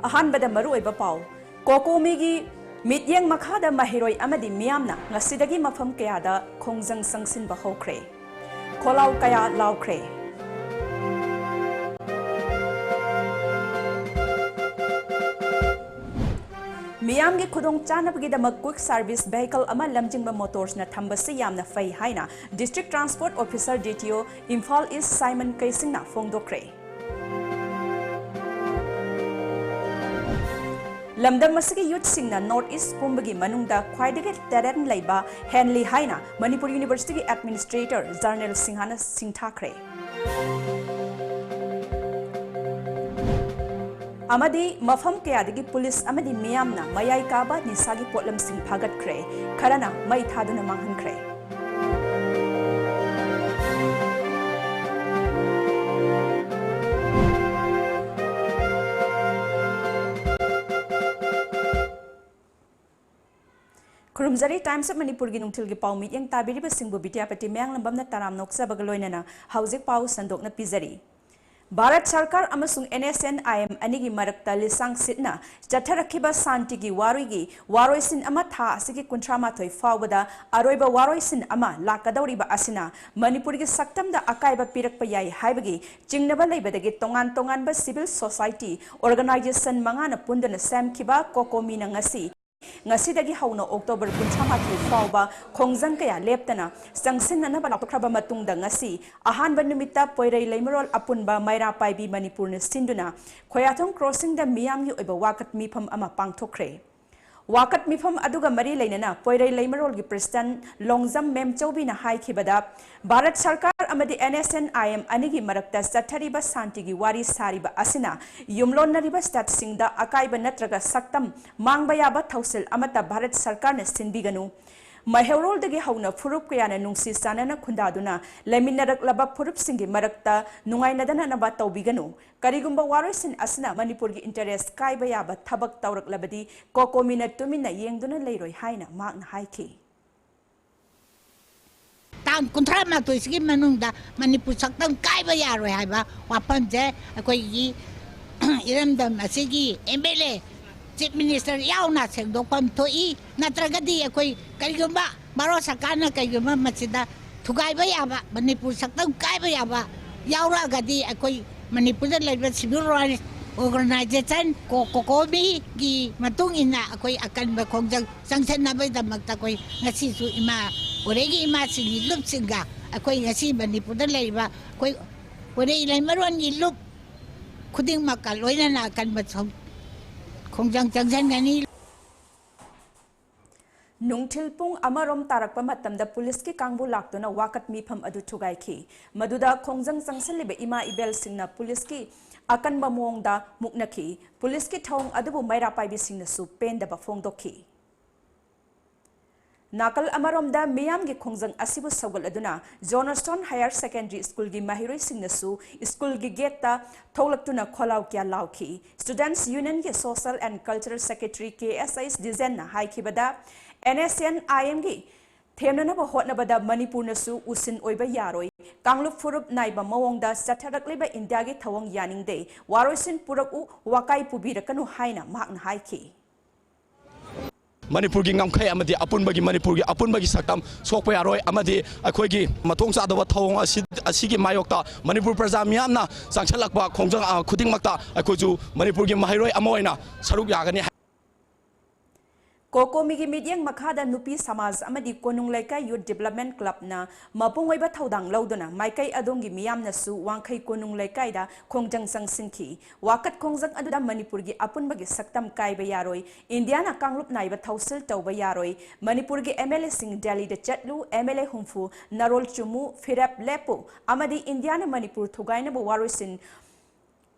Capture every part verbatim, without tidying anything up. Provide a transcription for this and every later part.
ꯑꯍꯥꯟꯕꯗ ꯃꯔꯨꯑꯣꯏꯕ ꯄꯥꯎ꯫ ꯀꯣꯀꯣꯃꯤꯒꯤ ꯃꯤꯠꯌꯦꯡ ꯃꯈꯥꯗ ꯃꯍꯩꯔꯣꯏ ꯑꯃꯗꯤ ꯃꯤꯌꯥꯝꯅ ꯉꯁꯤꯗꯒꯤ ꯃꯐꯝ ꯀꯌꯥꯗ ꯈꯣꯡꯖꯪ ꯆꯪꯁꯤꯟꯕ ꯍꯧꯈ꯭ꯔꯦ꯫ ꯈꯣꯜꯂꯥꯎ ꯀꯌꯥ ꯂꯥꯎꯈ꯭ꯔꯦ꯫ ꯃꯤꯌꯥꯝꯒꯤ ꯈꯨꯗꯣꯡꯆꯥꯅꯕꯒꯤꯗꯃꯛ quick service vehicle ꯑꯃ ꯂꯝꯖꯤꯡꯕ ꯃꯣꯇꯣꯔꯁꯅ ꯊꯝꯕꯁꯤ ꯌꯥꯝꯅ ꯐꯩ ꯍꯥꯏꯅ District Transport Officer, D T O, Imphal east Saiman ꯀꯩꯁꯤꯡꯅ ꯐꯣꯡꯗꯣꯛꯈ꯭ꯔꯦ꯫ ꯂꯝꯗꯝ ꯑꯁꯤꯒꯤ ꯌꯨꯠꯁꯤꯡꯅ North East ꯄꯨꯝꯕꯒꯤ ꯃꯅꯨꯡꯗ ꯈ꯭ꯋꯥꯏꯗꯒꯤ talent ꯂꯩꯕ ꯍꯦꯟꯂꯤ ꯍꯥꯏꯅ ꯃꯅꯤꯄꯨꯔ ꯌꯨꯅꯤꯚꯔꯁꯤꯇꯤꯒꯤ Administrator General ꯁꯤꯡꯍꯥꯅ ꯁꯤꯡꯊꯥꯈ꯭ꯔꯦ꯫ ꯑꯃꯗꯤ ꯃꯐꯝ ꯀꯌꯥꯗꯒꯤ ꯄꯨꯂꯤꯁ ꯑꯃꯗꯤ ꯃꯤꯌꯥꯝꯅ ꯃꯌꯥꯏ ꯀꯥꯕ ꯅꯤꯁꯥꯒꯤ ꯄꯣꯠꯂꯝꯁꯤꯡ ꯐꯥꯒꯠꯈ꯭ꯔꯦ, ꯈꯔꯅ ꯃꯩ ꯊꯥꯗꯨꯅ ꯃꯥꯡꯍꯟꯈ꯭ꯔꯦ꯫ ꯈꯨꯔꯨꯝꯖꯔꯤ꯫ Times of ꯃꯅꯤꯄꯨꯔꯒꯤ ꯅꯨꯡꯊꯤꯜꯒꯤ ꯄꯥꯎ ꯃꯤꯠꯌꯦꯡ ꯇꯥꯕꯤꯔꯤꯕꯁꯤꯡꯕꯨ ꯕꯤꯗ꯭ꯌꯥꯄꯇꯤ ꯃꯌꯥꯡꯂꯝꯕꯝꯅ ꯇꯔꯥꯝ ꯅꯣꯛꯆꯕꯒ ꯂꯣꯏꯅꯅ ꯍꯧꯖꯤꯛ ꯄꯥꯎ ꯁꯟꯗꯣꯛꯅ ꯄꯤꯖꯔꯤ꯫ ꯚꯥꯔꯠ ꯁꯔꯀꯥꯔ ꯑꯃꯁꯨꯡ N S N I M ꯑꯅꯤꯒꯤ ꯃꯔꯛꯇ ꯂꯤꯁꯥꯡ ꯁꯤꯠꯅ ꯆꯠꯊꯔꯛꯈꯤꯕ ꯁꯥꯟꯇꯤꯒꯤ ꯋꯥꯔꯣꯏꯒꯤ ꯋꯥꯔꯣꯏꯁꯤꯟ ꯑꯃ ꯊꯥ ꯑꯁꯤꯒꯤ ꯀꯨꯟꯊ꯭ꯔꯥ ꯃꯥꯊꯣꯏ ꯐꯥꯎꯕꯗ ꯑꯔꯣꯏꯕ ꯋꯥꯔꯣꯏꯁꯤꯟ ꯑꯃ ꯂꯥꯛꯀꯗꯧꯔꯤꯕ ꯑꯁꯤꯅ ꯃꯅꯤꯄꯨꯔꯒꯤ ꯁꯛꯇꯝꯗ ꯑꯀꯥꯏꯕ ꯄꯤꯔꯛꯄ ꯌꯥꯏ ꯍꯥꯏꯕꯒꯤ ꯆꯤꯡꯅꯕ ꯂꯩꯕꯗꯒꯤ ꯇꯣꯉꯥꯟ ꯇꯣꯉꯥꯟꯕ civil society organization ꯃꯉꯥꯅ ꯄꯨꯟꯗꯨꯅ ꯁꯦꯝꯈꯤꯕ ꯀꯣꯀꯣꯃꯤꯅ ꯉꯁꯤ ꯉꯁꯤꯗꯒꯤ ꯍꯧꯅ ꯑꯣꯛꯇꯣꯕꯔ ꯀꯨꯟꯊ꯭ꯔꯥ ꯃꯥꯊꯣꯏ ꯐꯥꯎꯕ ꯈꯣꯡꯖꯪ ꯀꯌꯥ ꯂꯦꯞꯇꯅ ꯆꯪꯁꯤꯟꯅꯅꯕ ꯂꯥꯎꯊꯣꯛꯈ꯭ꯔꯕ ꯃꯇꯨꯡꯗ ꯉꯁꯤ ꯑꯍꯥꯟꯕ ꯅꯨꯃꯤꯠꯇ ꯄꯣꯏꯔꯩ ꯂꯩꯃꯔꯣꯜ ꯑꯄꯨꯟꯕ ꯃꯩꯔꯥ ꯄꯥꯏꯕꯤ ꯃꯅꯤꯄꯨꯔꯅ ꯁꯤꯟꯗꯨꯅ ꯈꯣꯌꯥꯊꯣꯡ ꯀ꯭ꯔꯣꯁꯤꯡꯗ ꯃꯤꯌꯥꯝꯒꯤ ꯑꯣꯏꯕ ꯋꯥꯀꯠ ꯃꯤꯐꯝ ꯑꯃ ꯄꯥꯡꯊꯣꯛꯈ꯭ꯔꯦ꯫ ꯋꯥꯀꯠ ꯃꯤꯐꯝ ꯑꯗꯨꯒ ꯃꯔꯤ ꯂꯩꯅꯅ ꯄꯣꯏꯔꯩ ꯂꯩꯃꯔꯣꯜꯒꯤ ꯄ꯭ꯔꯦꯁꯤꯗꯦꯟꯠ ꯂꯣꯡꯖꯝ ꯃꯦꯝꯆꯧꯕꯤꯅ ꯍꯥꯏꯈꯤꯕꯗ, ꯚꯥꯔꯠ ꯁꯔꯀꯥꯔ ꯑꯃꯗꯤ N S N I M ꯑꯅꯤꯒꯤ ꯃꯔꯛꯇ ꯆꯠꯊꯔꯤꯕ ꯁꯥꯟꯇꯤꯒꯤ ꯋꯥꯔꯤ ꯁꯥꯔꯤꯕ ꯑꯁꯤꯅ ꯌꯨꯝꯂꯣꯟꯅꯔꯤꯕ ꯁ꯭ꯇꯦꯠꯁꯤꯡꯗ ꯑꯀꯥꯏꯕ ꯅꯠꯇ꯭ꯔꯒ ꯁꯛꯇꯝ ꯃꯥꯡꯕ ꯌꯥꯕ ꯊꯧꯁꯤꯜ ꯑꯃꯠꯇ ꯚꯥꯔꯠ ꯁꯔꯀꯥꯔꯅ ꯁꯤꯟꯕꯤꯒꯅꯨ꯫ ꯃꯩꯍꯧꯔꯣꯜꯗꯒꯤ ꯍꯧꯅ ꯐꯨꯔꯨꯞ ꯀꯌꯥꯅ ꯅꯨꯡꯁꯤ ꯆꯥꯟꯅꯅ ꯈꯨꯟꯗꯥꯗꯨꯅ ꯂꯩꯃꯤꯟꯅꯔꯛꯂꯕ ꯐꯨꯔꯨꯞꯁꯤꯡꯒꯤ ꯃꯔꯛꯇ ꯅꯨꯡꯉꯥꯏꯅꯗꯅꯅꯕ ꯇꯧꯕꯤꯒꯅꯨ꯫ ꯀꯔꯤꯒꯨꯝꯕ ꯋꯥꯔꯣꯏꯁꯤꯟ ꯑꯁꯤꯅ ꯃꯅꯤꯄꯨꯔꯒꯤ interest ꯀꯥꯏꯕ ꯌꯥꯕ ꯊꯕꯛ ꯇꯧꯔꯛꯂꯕꯗꯤ ꯀꯣꯀꯣꯃꯤꯅ ꯇꯨꯃꯤꯟꯅ ꯌꯦꯡꯗꯨꯅ ꯂꯩꯔꯣꯏ ꯍꯥꯏꯅ ꯃꯍꯥꯛꯅ ꯍꯥꯏꯈꯤ꯫ ꯇꯥꯡ ꯀꯨꯟꯊ꯭ꯔꯥ ꯃꯥꯊꯣꯏꯁꯤꯒꯤ ꯃꯅꯨꯡꯗ ꯃꯅꯤꯄꯨꯔ ꯁꯛꯇꯝ ꯀꯥꯏꯕ ꯌꯥꯔꯣꯏ ꯍꯥꯏꯕ ꯋꯥꯐꯝꯁꯦ ꯑꯩꯈꯣꯏꯒꯤ ꯏꯔꯝꯗꯝ ꯑꯁꯤꯒꯤ ꯑꯦꯝ ꯑꯦꯜ ꯑꯦ, ꯆꯤꯐ ꯃꯤꯅꯤꯁꯇꯔ ꯌꯥꯎꯅ ꯁꯦꯡꯗꯣꯛꯐꯝ ꯊꯣꯛꯏ꯫ ꯅꯠꯇ꯭ꯔꯒꯗꯤ ꯑꯩꯈꯣꯏ ꯀꯔꯤꯒꯨꯝꯕ ꯚꯥꯔꯠ ꯁꯔꯀꯥꯔꯅ ꯀꯔꯤꯒꯨꯝꯕ ꯃꯁꯤꯗ ꯊꯨꯒꯥꯏꯕ ꯌꯥꯕ, ꯃꯅꯤꯄꯨꯔ ꯁꯛꯇꯝ ꯀꯥꯏꯕ ꯌꯥꯕ ꯌꯥꯎꯔꯛꯑꯒꯗꯤ ꯑꯩꯈꯣꯏ ꯃꯅꯤꯄꯨꯔꯗ ꯂꯩꯕ civil rights organization ꯀꯣ-, ꯀꯣꯀꯣꯃꯤꯒꯤ ꯃꯇꯨꯡ ꯏꯟꯅ ꯑꯩꯈꯣꯏ ꯑꯀꯟꯕ ꯈꯣꯡꯖꯪ ꯆꯪꯁꯤꯟꯅꯕꯒꯤꯗꯃꯛꯇ ꯑꯩꯈꯣꯏ ꯉꯁꯤꯁꯨ ꯏꯃꯥ ꯄꯣꯏꯔꯩꯒꯤ ꯏꯃꯥꯁꯤꯡꯒꯤ ꯂꯨꯞꯁꯤꯡꯒ ꯑꯩꯈꯣꯏ ꯉꯁꯤ ꯃꯅꯤꯄꯨꯔꯗ ꯂꯩꯔꯤꯕ ꯑꯩꯈꯣꯏ ꯄꯣꯏꯔꯩ ꯂꯩꯃꯔꯣꯟꯒꯤ ꯂꯨꯞ ꯈꯨꯗꯤꯡꯃꯛꯀ ꯂꯣꯏꯅꯅ ꯑꯀꯟꯕ ꯁꯧ-, ꯈꯣꯡꯖꯪ ꯆꯪꯁꯤꯟꯒꯅꯤ꯫ ꯅꯨꯡꯊꯤꯜ ꯄꯨꯡ ꯑꯃꯔꯣꯝ ꯇꯥꯔꯛꯄ ꯃꯇꯝꯗ ꯄꯨꯂꯤꯁꯀꯤ ꯀꯥꯡꯕꯨ ꯂꯥꯛꯇꯨꯅ ꯋꯥꯀꯠ ꯃꯤꯐꯝ ꯑꯗꯨ ꯊꯨꯒꯥꯏꯈꯤ꯫ ꯃꯗꯨꯗ ꯈꯣꯡꯖꯪ ꯆꯪꯁꯤꯜꯂꯤꯕ ꯏꯃꯥ ꯏꯕꯦꯜꯁꯤꯡꯅ ꯄꯨꯂꯤꯁꯀꯤ ꯑꯀꯟꯕ ꯃꯑꯣꯡꯗ ꯃꯨꯛꯅꯈꯤ꯫ ꯄꯨꯂꯤꯁꯀꯤ ꯊꯧꯑꯣꯡ ꯑꯗꯨꯕꯨ ꯃꯩꯔꯥ ꯄꯥꯏꯕꯤꯁꯤꯡꯅꯁꯨ ꯄꯦꯟꯗꯕ ꯐꯣꯡꯗꯣꯛꯈꯤ꯫ ꯅꯥꯀꯜ ꯑꯃꯔꯣꯝꯗ ꯃꯤꯌꯥꯝꯒꯤ ꯈꯣꯡꯖꯪ ꯑꯁꯤꯕꯨ ꯁꯧꯒꯠꯂꯗꯨꯅ ꯖꯣꯅꯁꯇꯣꯟ ꯍꯥꯌꯔ ꯁꯦꯀꯦꯟꯗꯔꯤ ꯁ꯭ꯀꯨꯜꯒꯤ ꯃꯍꯩꯔꯣꯏꯁꯤꯡꯅꯁꯨ ꯁ꯭ꯀꯨꯜꯒꯤ ꯒꯦꯠꯇ ꯊꯣꯛꯂꯛꯇꯨꯅ ꯈꯣꯜꯂꯥꯎ ꯀꯌꯥ ꯂꯥꯎꯈꯤ꯫ Students Unionꯒꯤ Social and Cultural Secretary K S H ꯗꯤꯖꯦꯟꯅ ꯍꯥꯏꯈꯤꯕꯗ, N S N I Mꯒꯤ ꯊꯦꯝꯅꯅꯕ ꯍꯣꯠꯅꯕꯗ ꯃꯅꯤꯄꯨꯔꯅꯁꯨ ꯎꯁꯤꯟ ꯑꯣꯏꯕ ꯌꯥꯔꯣꯏ꯫ ꯀꯥꯡꯂꯨꯞ ꯐꯨꯔꯨꯞ ꯅꯥꯏꯕ ꯃꯑꯣꯡꯗ ꯆꯠꯊꯔꯛꯂꯤꯕ ꯏꯟꯗꯤꯌꯥꯒꯤ ꯊꯧꯑꯣꯡ ꯌꯥꯅꯤꯡꯗꯦ꯫ ꯋꯥꯔꯣꯏꯁꯤꯟ ꯄꯨꯔꯛꯎ, ꯋꯥꯀꯥꯏ ꯄꯨꯕꯤꯔꯛꯀꯅꯨ ꯍꯥꯏꯅ ꯃꯍꯥꯛꯅ ꯍꯥꯏꯈꯤ꯫ ꯃꯅꯤꯄꯨꯔꯒꯤ ꯉꯝꯈꯩ ꯑꯃꯗꯤ ꯑꯄꯨꯟꯕꯒꯤ ꯃꯅꯤꯄꯨꯔꯒꯤ ꯑꯄꯨꯟꯕꯒꯤ ꯁꯛꯇꯝ ꯁꯣꯛꯄ ꯌꯥꯔꯣꯏ ꯑꯃꯗꯤ ꯑꯩꯈꯣꯏꯒꯤ ꯃꯊꯣꯡ ꯆꯥꯗꯕ ꯊꯧꯑꯣꯡ ꯑꯁꯤ, ꯑꯁꯤꯒꯤ ꯃꯥꯌꯣꯛꯇ ꯃꯅꯤꯄꯨꯔ ꯄ꯭ꯔꯖꯥ ꯃꯤꯌꯥꯝꯅ ꯆꯪꯁꯤꯜꯂꯛꯄ ꯈꯣꯡꯖꯪ, ꯑ, ꯈꯨꯗꯤꯡꯃꯛꯇ ꯑꯩꯈꯣꯏꯁꯨ ꯃꯅꯤꯄꯨꯔꯒꯤ ꯃꯍꯩꯔꯣꯏ ꯑꯃ ꯑꯣꯏꯅ ꯁꯔꯨꯛ ꯌꯥꯒꯅꯤ꯫ ꯀꯣꯀꯣꯃꯤꯒꯤ ꯃꯤꯠꯌꯦꯡ ꯃꯈꯥꯗ ꯅꯨꯄꯤ ꯁꯃꯥꯖ ꯑꯃꯗꯤ ꯀꯣꯅꯨꯡ ꯂꯩꯀꯥꯏ Youth Development Clubꯅ ꯃꯄꯨꯡ ꯑꯣꯏꯕ ꯊꯧꯗꯥꯡ ꯂꯧꯗꯨꯅ ꯃꯥꯏꯀꯩ ꯑꯗꯣꯝꯒꯤ ꯃꯤꯌꯥꯝꯅꯁꯨ ꯋꯥꯡꯈꯩ ꯀꯣꯅꯨꯡ ꯂꯩꯀꯥꯏꯗ ꯈꯣꯡꯖꯪ ꯆꯪꯁꯤꯟꯈꯤ꯫ ꯋꯥꯀꯠ ꯈꯣꯡꯖꯪ ꯑꯗꯨꯗ ꯃꯅꯤꯄꯨꯔꯒꯤ ꯑꯄꯨꯟꯕꯒꯤ ꯁꯛꯇꯝ ꯀꯥꯏꯕ ꯌꯥꯔꯣꯏ, ꯏꯟꯗꯤꯌꯥꯅ ꯀꯥꯡꯂꯨꯞ ꯅꯥꯏꯕ ꯊꯧꯁꯤꯜ ꯇꯧꯕ ꯌꯥꯔꯣꯏ, ꯃꯅꯤꯄꯨꯔꯒꯤ M L Aꯁꯤꯡ ꯗꯦꯜꯂꯤꯗ ꯆꯠꯂꯨ, M L A ꯍꯨꯝꯐꯨ ꯅꯔꯣꯜ ꯆꯨꯝꯃꯨ, ꯐꯤꯔꯦꯞ ꯂꯦꯞꯄꯨ ꯑꯃꯗꯤ ꯏꯟꯗꯤꯌꯥꯅ ꯃꯅꯤꯄꯨꯔ ꯊꯨꯒꯥꯏꯅꯕ ꯋꯥꯔꯣꯏꯁꯤꯟ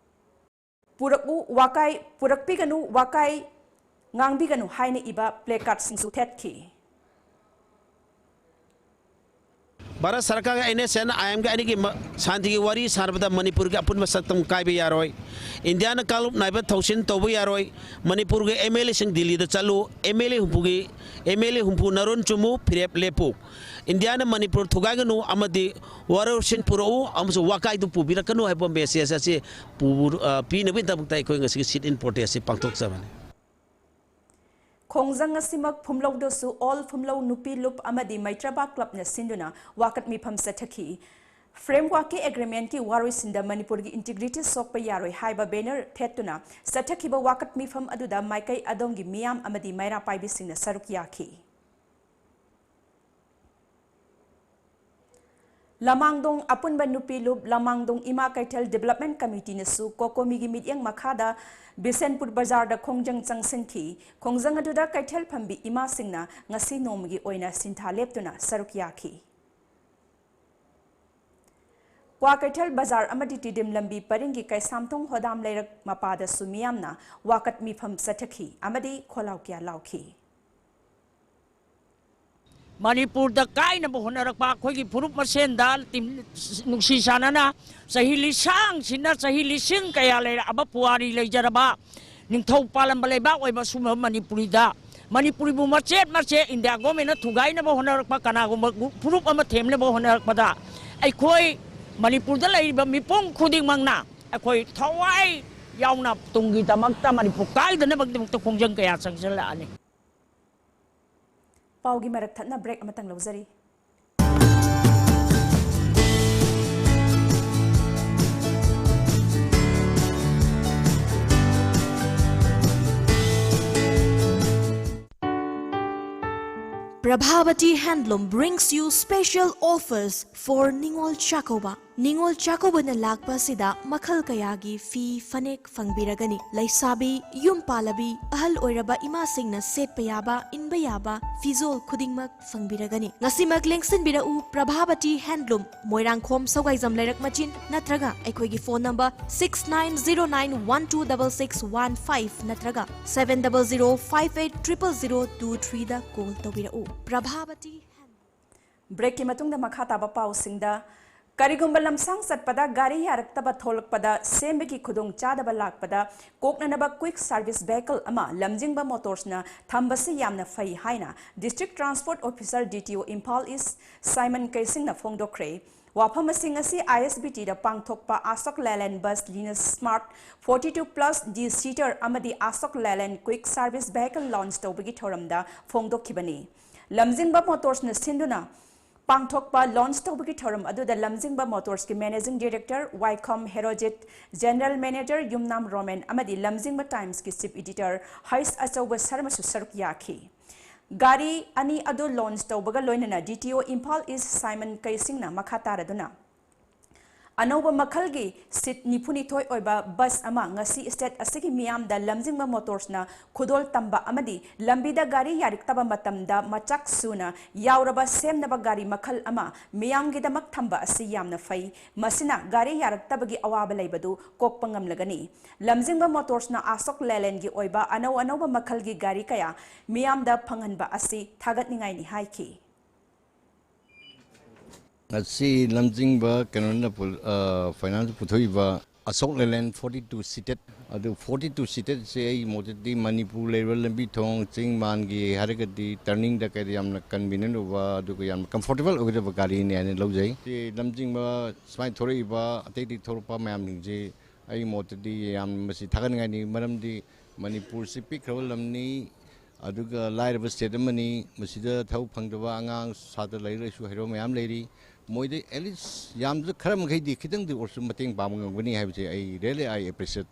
ꯄꯨꯔꯛꯎ, ꯋꯥꯀꯥꯏ ꯄꯨꯔꯛꯄꯤꯒꯅꯨ, ꯋꯥꯀꯥꯏ ꯉꯥꯡꯕꯤꯒꯅꯨ ꯍꯥꯏꯅ ꯏꯕ placardꯁꯤꯡꯁꯨ ꯊꯦꯠꯈꯤ꯫ ꯚꯥꯔꯠ ꯁꯔꯀꯥꯔꯒ ꯑꯦꯟ ꯑꯦꯁ ꯑꯦꯟ ꯑꯥꯏ ꯑꯦꯝꯒ ꯑꯅꯤꯒꯤ ꯃ-, ꯁꯥꯟꯇꯤꯒꯤ ꯋꯥꯔꯤ ꯁꯥꯟꯅꯕꯗ ꯃꯅꯤꯄꯨꯔꯒꯤ ꯑꯄꯨꯟꯕ ꯁꯛꯇꯝ ꯀꯥꯏꯕ ꯌꯥꯔꯣꯏ꯫ ꯏꯟꯗꯤꯌꯥꯅ ꯀꯥꯡꯂꯨꯞ ꯅꯥꯏꯕ ꯊꯧꯁꯤꯟ ꯇꯧꯕ ꯌꯥꯔꯣꯏ꯫ ꯃꯅꯤꯄꯨꯔꯒꯤ ꯑꯦꯝ ꯑꯦꯜ ꯑꯦꯁꯤꯡ ꯗꯤꯜꯂꯤꯗ ꯆꯠꯂꯨ, ꯑꯦꯝ ꯑꯦꯜ ꯑꯦ ꯍꯨꯝꯐꯨꯒꯤ, ꯑꯦꯝ ꯑꯦꯜ ꯑꯦ ꯍꯨꯝꯐꯨ ꯅꯔꯣꯟ ꯆꯨꯝꯃꯨ, ꯐꯤꯔꯦꯞ ꯂꯦꯞꯄꯨ꯫ ꯏꯟꯗꯤꯌꯥꯅ ꯃꯅꯤꯄꯨꯔ ꯊꯨꯒꯥꯏꯒꯅꯨ ꯑꯃꯗꯤ ꯋꯥꯔꯣꯏꯁꯤꯟ ꯄꯨꯔꯛꯎ ꯑꯃꯁꯨꯡ ꯋꯥꯀꯥꯏꯗꯨ ꯄꯨꯕꯤꯔꯛꯀꯅꯨ ꯍꯥꯏꯕ ꯃꯦꯁꯦꯖ ꯑꯁꯤ ꯄꯨ-, ꯑ, ꯄꯤꯅꯕꯒꯤꯗꯃꯛꯇ ꯑꯩꯈꯣꯏ ꯉꯁꯤꯒꯤ sit-in protest ꯑꯁꯤ ꯄꯥꯡꯊꯣꯛꯆꯕꯅꯤ꯫ ꯈꯣꯡꯖꯪ ꯑꯁꯤꯃꯛ ꯐꯨꯝꯂꯧꯗꯁꯨ ꯑꯣꯜ ꯐꯨꯝꯂꯧ ꯅꯨꯄꯤ ꯂꯨꯞ ꯑꯃꯗꯤ ꯃꯩꯇ꯭ꯔꯕꯥ ꯀ꯭ꯂꯕꯅ ꯁꯤꯟꯗꯨꯅ ꯋꯥꯀꯠ ꯃꯤꯐꯝ ꯆꯠꯊꯈꯤ꯫ ꯐ꯭ꯔꯦꯝꯋꯥꯔꯛꯀꯤ ꯑꯦꯒ꯭ꯔꯤꯃꯦꯟꯠꯀꯤ ꯋꯥꯔꯣꯏꯁꯤꯟꯗ ꯃꯅꯤꯄꯨꯔꯒꯤ ꯏꯟꯇꯤꯒ꯭ꯔꯤꯇꯤ ꯁꯣꯛꯄ ꯌꯥꯔꯣꯏ ꯍꯥꯏꯕ ꯕꯦꯅꯔ ꯊꯦꯠꯇꯨꯅ ꯆꯠꯊꯈꯤꯕ ꯋꯥꯀꯠ ꯃꯤꯐꯝ ꯑꯗꯨꯗ ꯃꯥꯏꯀꯩ ꯑꯗꯣꯝꯒꯤ ꯃꯤꯌꯥꯝ ꯑꯃꯗꯤ ꯃꯩꯔꯥ ꯄꯥꯏꯕꯤꯁꯤꯡꯅ ꯁꯔꯨꯛ ꯌꯥꯈꯤ꯫ ꯂꯃꯥꯡꯗꯣꯡ ꯑꯄꯨꯟꯕ ꯅꯨꯄꯤ ꯂꯨꯞ, ꯂꯃꯥꯡꯗꯣꯡ ꯏꯃꯥ ꯀꯩꯊꯦꯜ ꯗꯤꯕꯦꯂꯞꯃꯦꯟꯠ ꯀꯃꯤꯇꯤꯅꯁꯨ ꯀꯣꯀꯣꯃꯤꯒꯤ ꯃꯤꯠꯌꯦꯡ ꯃꯈꯥꯗ ꯕꯤꯁꯦꯟꯄꯨꯔ ꯕꯖꯥꯔꯗ ꯈꯣꯡꯖꯪ ꯆꯪꯁꯤꯟꯈꯤ꯫ ꯈꯣꯡꯖꯪ ꯑꯗꯨꯗ ꯀꯩꯊꯦꯜ ꯐꯝꯕꯤ ꯏꯃꯥꯁꯤꯡꯅ ꯉꯁꯤ ꯅꯣꯡꯃꯒꯤ ꯑꯣꯏꯅ ꯁꯤꯟꯊꯥ ꯂꯦꯞꯇꯨꯅ ꯁꯔꯨꯛ ꯌꯥꯈꯤ꯫ ꯀ꯭ꯋꯥꯀꯩꯊꯦꯜ ꯕꯖꯥꯔ ꯑꯃꯗꯤ ꯇꯤꯗꯤꯝ ꯂꯝꯕꯤ ꯄꯔꯤꯡꯒꯤ ꯀꯩꯁꯥꯝꯊꯣꯡ ꯍꯣꯗꯥꯝ ꯂꯩꯔꯛ ꯃꯄꯥꯗꯁꯨ ꯃꯤꯌꯥꯝꯅ ꯋꯥꯀꯠ ꯃꯤꯐꯝ ꯆꯠꯊꯈꯤ ꯑꯃꯗꯤ ꯈꯣꯜꯂꯥꯎ ꯀꯌꯥ ꯂꯥꯎꯈꯤ꯫ ꯃꯅꯤꯄꯨꯔꯗ ꯀꯥꯏꯅꯕ ꯍꯣꯠꯅꯔꯛꯄ ꯑꯩꯈꯣꯏꯒꯤ ꯐꯨꯔꯨꯞ ꯃꯁꯦꯟꯗ ꯇꯤꯝ-, ꯅꯨꯡꯁꯤ ꯆꯥꯟꯅꯅ ꯆꯍꯤ ꯂꯤꯁꯥꯡꯁꯤꯅ ꯆꯍꯤ ꯂꯤꯁꯤꯡ ꯀꯌꯥ ꯂꯩꯔꯛꯑꯕ ꯄꯨꯋꯥꯔꯤ ꯂꯩꯖꯔꯕ ꯅꯤꯡꯊꯧ ꯄꯥꯜꯂꯝꯕ ꯂꯩꯕꯥꯛ ꯑꯣꯏꯕ ꯁꯨꯝꯕ ꯃꯅꯤꯄꯨꯔꯤꯗ, ꯃꯅꯤꯄꯨꯔꯤꯕꯨ ꯃꯆꯦꯠ ꯃꯆꯦꯠ ꯏꯟꯗꯤꯌꯥ ꯒꯣꯔꯃꯦꯟꯅ ꯊꯨꯒꯥꯏꯅꯕ ꯍꯣꯠꯅꯔꯛꯄ, ꯀꯅꯥꯒꯨꯝꯕ ꯒ꯭ꯔꯨꯞ, ꯐꯨꯔꯨꯞ ꯑꯃ ꯊꯦꯝꯅꯕ ꯍꯣꯠꯅꯔꯛꯄꯗ ꯑꯩꯈꯣꯏ ꯃꯅꯤꯄꯨꯔꯗ ꯂꯩꯔꯤꯕ ꯃꯤꯄꯨꯝ ꯈꯨꯗꯤꯡꯃꯛꯅ ꯑꯩꯈꯣꯏ ꯊꯋꯥꯏ ꯌꯥꯎꯅ ꯇꯨꯡꯒꯤꯗꯃꯛꯇ, ꯃꯅꯤꯄꯨꯔ ꯀꯥꯏꯗꯅꯕꯒꯤꯗꯃꯛꯇ ꯈꯣꯡꯖꯪ ꯀꯌꯥ ꯆꯪꯁꯤꯜꯂꯛꯑꯅꯤ꯫ ꯄꯥꯎꯒꯤ ꯃꯔꯛ ꯊꯠꯅ ꯕ꯭ꯔꯦꯛ ꯑꯃꯇꯪ ꯂꯧꯖꯔꯤ꯫ Prabhavati Handloom brings you special offers for Ningol Chakkouba. ꯅꯤꯉꯣꯜ ꯆꯥꯛꯀꯧꯕꯅ ꯂꯥꯛꯄ ꯑꯁꯤꯗ ꯃꯈꯜ ꯀꯌꯥꯒꯤ ꯐꯤ, ꯐꯅꯦꯛ ꯐꯪꯕꯤꯔꯒꯅꯤ꯫ ꯂꯩꯁꯥꯕꯤ, ꯌꯨꯝ ꯄꯥꯜꯂꯕꯤ, ꯑꯍꯜ ꯑꯣꯏꯔꯕ ꯏꯃꯥꯁꯤꯡꯅ ꯁꯦꯠꯄ ꯌꯥꯕ, ꯏꯟꯕ ꯌꯥꯕ ꯐꯤꯖꯣꯜ ꯈꯨꯗꯤꯡꯃꯛ ꯐꯪꯕꯤꯔꯒꯅꯤ꯫ ꯉꯁꯤꯃꯛ ꯂꯦꯡꯁꯤꯟꯕꯤꯔꯛꯎ ꯄ꯭ꯔꯚꯥꯕꯇꯤ ꯍꯦꯟꯗꯂꯨꯝ, ꯃꯣꯏꯔꯥꯡꯈꯣꯝ ꯁꯧꯒꯥꯏꯖꯝ ꯂꯩꯔꯛ ꯃꯆꯤꯟ, ꯅꯠꯇ꯭ꯔꯒ ꯑꯩꯈꯣꯏꯒꯤ phone number six nine zero nine one two double six one five ꯅꯠꯇ꯭ꯔꯒ seven double zero five eight triple zero two three ꯗ ꯀꯣꯜ ꯇꯧꯕꯤꯔꯛꯎ꯫ ꯄ꯭ꯔꯚꯥꯕꯇꯤ ꯍꯦꯟꯗꯂꯨꯝ꯫ ꯕ꯭ꯔꯦꯛꯀꯤ ꯃꯇꯨꯡꯗ ꯃꯈꯥ ꯇꯥꯕ ꯄꯥꯎꯁꯤꯡꯗ, ꯀꯔꯤꯒꯨꯝꯕ ꯂꯝꯁꯥꯡ ꯆꯠꯄꯗ ꯒꯥꯔꯤ ꯌꯥꯔꯛꯇꯕ ꯊꯣꯛꯂꯛꯄꯗ ꯁꯦꯝꯕꯒꯤ ꯈꯨꯗꯣꯡꯆꯥꯗꯕ ꯂꯥꯛꯄꯗ ꯀꯣꯛꯅꯅꯕ quick service vehicle ꯑꯃ ꯂꯝꯖꯤꯡꯕ ꯃꯣꯇꯣꯔꯁꯅ ꯊꯝꯕꯁꯤ ꯌꯥꯝꯅ ꯐꯩ ꯍꯥꯏꯅ District Transport Officer, D T O, Imphal east Saiman ꯀꯩꯁꯤꯡꯅ ꯐꯣꯡꯗꯣꯛꯈ꯭ꯔꯦ꯫ ꯋꯥꯐꯝ ꯑꯁꯤ ꯉꯁꯤ I S B Tꯗ ꯄꯥꯡꯊꯣꯛꯄ Ashok Leyland bus, Linus Smart forty two plus D seater ꯑꯃꯗꯤ Ashok Leyland quick service vehicle launch ꯇꯧꯕꯒꯤ ꯊꯧꯔꯝꯗ ꯐꯣꯡꯗꯣꯛꯈꯤꯕꯅꯤ꯫ ꯂꯝꯖꯤꯡꯕ ꯃꯣꯇꯣꯔꯁꯅ ꯁꯤꯟꯗꯨꯅ ꯄꯥꯡꯊꯣꯛꯄ launch ꯇꯧꯕꯒꯤ ꯊꯧꯔꯝ ꯑꯗꯨꯗ ꯂꯝꯖꯤꯡꯕ ꯃꯣꯇꯣꯔꯁꯀꯤ Managing Director ꯋꯥꯏꯈꯣꯝ ꯍꯦꯔꯣꯖꯤꯠ, General Manager ꯌꯨꯝꯅꯥꯝ ꯔꯣꯃꯦꯟ ꯑꯃꯗꯤ ꯂꯝꯖꯤꯡꯕ Timesꯀꯤ Chief Editor ꯍꯩꯁ ꯑꯆꯧꯕ ꯁꯔꯃꯁꯨ ꯁꯔꯨꯛ ꯌꯥꯈꯤ꯫ ꯒꯥꯔꯤ ꯑꯅꯤ ꯑꯗꯨ launch ꯇꯧꯕꯒ ꯂꯣꯏꯅꯅ D T O Imphal east Saiman ꯀꯩꯁꯤꯡꯅ ꯃꯈꯥ ꯇꯥꯔꯗꯨꯅ, ꯑꯅꯧꯕ ꯃꯈꯜꯒꯤ seat ꯅꯤꯐꯨꯅꯤꯊꯣꯏ ꯑꯣꯏꯕ bus ꯑꯃ ꯉꯁꯤ state ꯑꯁꯤꯒꯤ ꯃꯤꯌꯥꯝꯗ ꯂꯝꯖꯤꯡꯕ ꯃꯣꯇꯣꯔꯁꯅ ꯈꯨꯗꯣꯜ ꯇꯝꯕ ꯑꯃꯗꯤ ꯂꯝꯕꯤꯗ ꯒꯥꯔꯤ ꯌꯥꯔꯛꯇꯕ ꯃꯇꯝꯗ ꯃꯆꯥꯛ ꯁꯨꯅ ꯌꯥꯎꯔꯕ ꯁꯦꯝꯅꯕ ꯒꯥꯔꯤ ꯃꯈꯜ ꯑꯃ ꯃꯤꯌꯥꯝꯒꯤꯗꯃꯛ ꯊꯝꯕ ꯑꯁꯤ ꯌꯥꯝꯅ ꯐꯩ꯫ ꯃꯁꯤꯅ ꯒꯥꯔꯤ ꯌꯥꯔꯛꯇꯕꯒꯤ ꯑꯋꯥꯕ ꯂꯩꯕꯗꯨ ꯀꯣꯛꯄ ꯉꯝꯂꯒꯅꯤ꯫ ꯂꯝꯖꯤꯡꯕ ꯃꯣꯇꯣꯔꯁꯅ Ashok Leylandꯒꯤ ꯑꯣꯏꯕ ꯑꯅꯧ ꯑꯅꯧꯕ ꯃꯈꯜꯒꯤ ꯒꯥꯔꯤ ꯀꯌꯥ ꯃꯤꯌꯥꯝꯗ ꯐꯪꯍꯟꯕ ꯑꯁꯤ ꯊꯥꯒꯠꯅꯤꯡꯉꯥꯏꯅꯤ ꯍꯥꯏꯈꯤ꯫ ꯉꯁꯤ ꯂꯝꯖꯤꯡꯕ ꯀꯩꯅꯣꯅ ꯄꯨ-, ꯑ, finance ꯄꯨꯊꯣꯛꯏꯕ Ashok Leyland forty two seated, ꯑꯗꯨ forty two seated ꯁꯦ ꯑꯩ ꯃꯣꯠꯇꯗꯤ ꯃꯅꯤꯄꯨꯔ ꯂꯩꯔꯤꯕ ꯂꯝꯕꯤ ꯊꯣꯡ ꯆꯤꯡ ꯃꯥꯟꯒꯤ ꯍꯥꯏꯔꯒꯗꯤ turningꯗ ꯀꯩꯗ ꯌꯥꯝꯅ convenient ꯑꯣꯏꯕ, ꯑꯗꯨꯒ ꯌꯥꯝꯅ comfortable ꯑꯣꯏꯒꯗꯕ ꯒꯥꯔꯤꯅꯤ ꯍꯥꯏꯅ ꯂꯧꯖꯩ꯫ ꯁꯤ ꯂꯝꯖꯤꯡꯕ ꯁꯨꯃꯥꯏꯅ ꯊꯣꯔꯛꯏꯕ ꯑꯇꯩ ꯑꯇꯩ ꯊꯣꯔꯛꯄ ꯃꯌꯥꯝꯁꯤꯡꯁꯤ ꯑꯩ ꯃꯣꯠꯇꯗꯤ ꯌꯥꯝ ꯃꯁꯤ ꯊꯥꯒꯠꯅꯤꯡꯉꯥꯏꯅꯤ, ꯃꯔꯝꯗꯤ ꯃꯅꯤꯄꯨꯔꯁꯤ ꯄꯤꯛꯈ꯭ꯔꯕ ꯂꯝꯅꯤ, ꯑꯗꯨꯒ ꯂꯥꯏꯔꯕ state ꯑꯃꯅꯤ꯫ ꯃꯁꯤꯗ ꯊꯕꯛ ꯐꯪꯗꯕ ꯑꯉꯥꯡ, ꯁꯥꯇ꯭ꯔ, ꯂꯥꯏꯔꯤꯛ ꯂꯥꯏꯁꯨ ꯍꯩꯔꯕ ꯃꯌꯥꯝ ꯂꯩꯔꯤ꯫ ꯃꯣꯏꯗ at least ꯌꯥꯝꯗ꯭ꯔꯕꯗ ꯈꯔ ꯃꯈꯩꯗꯤ ꯈꯤꯇꯪꯗꯤ ꯑꯣꯏꯔꯁꯨ ꯃꯇꯦꯡ ꯄꯥꯡꯕ ꯉꯝꯒꯅꯤ ꯍꯥꯏꯕꯁꯦ ꯑꯩ really I appreciate꯫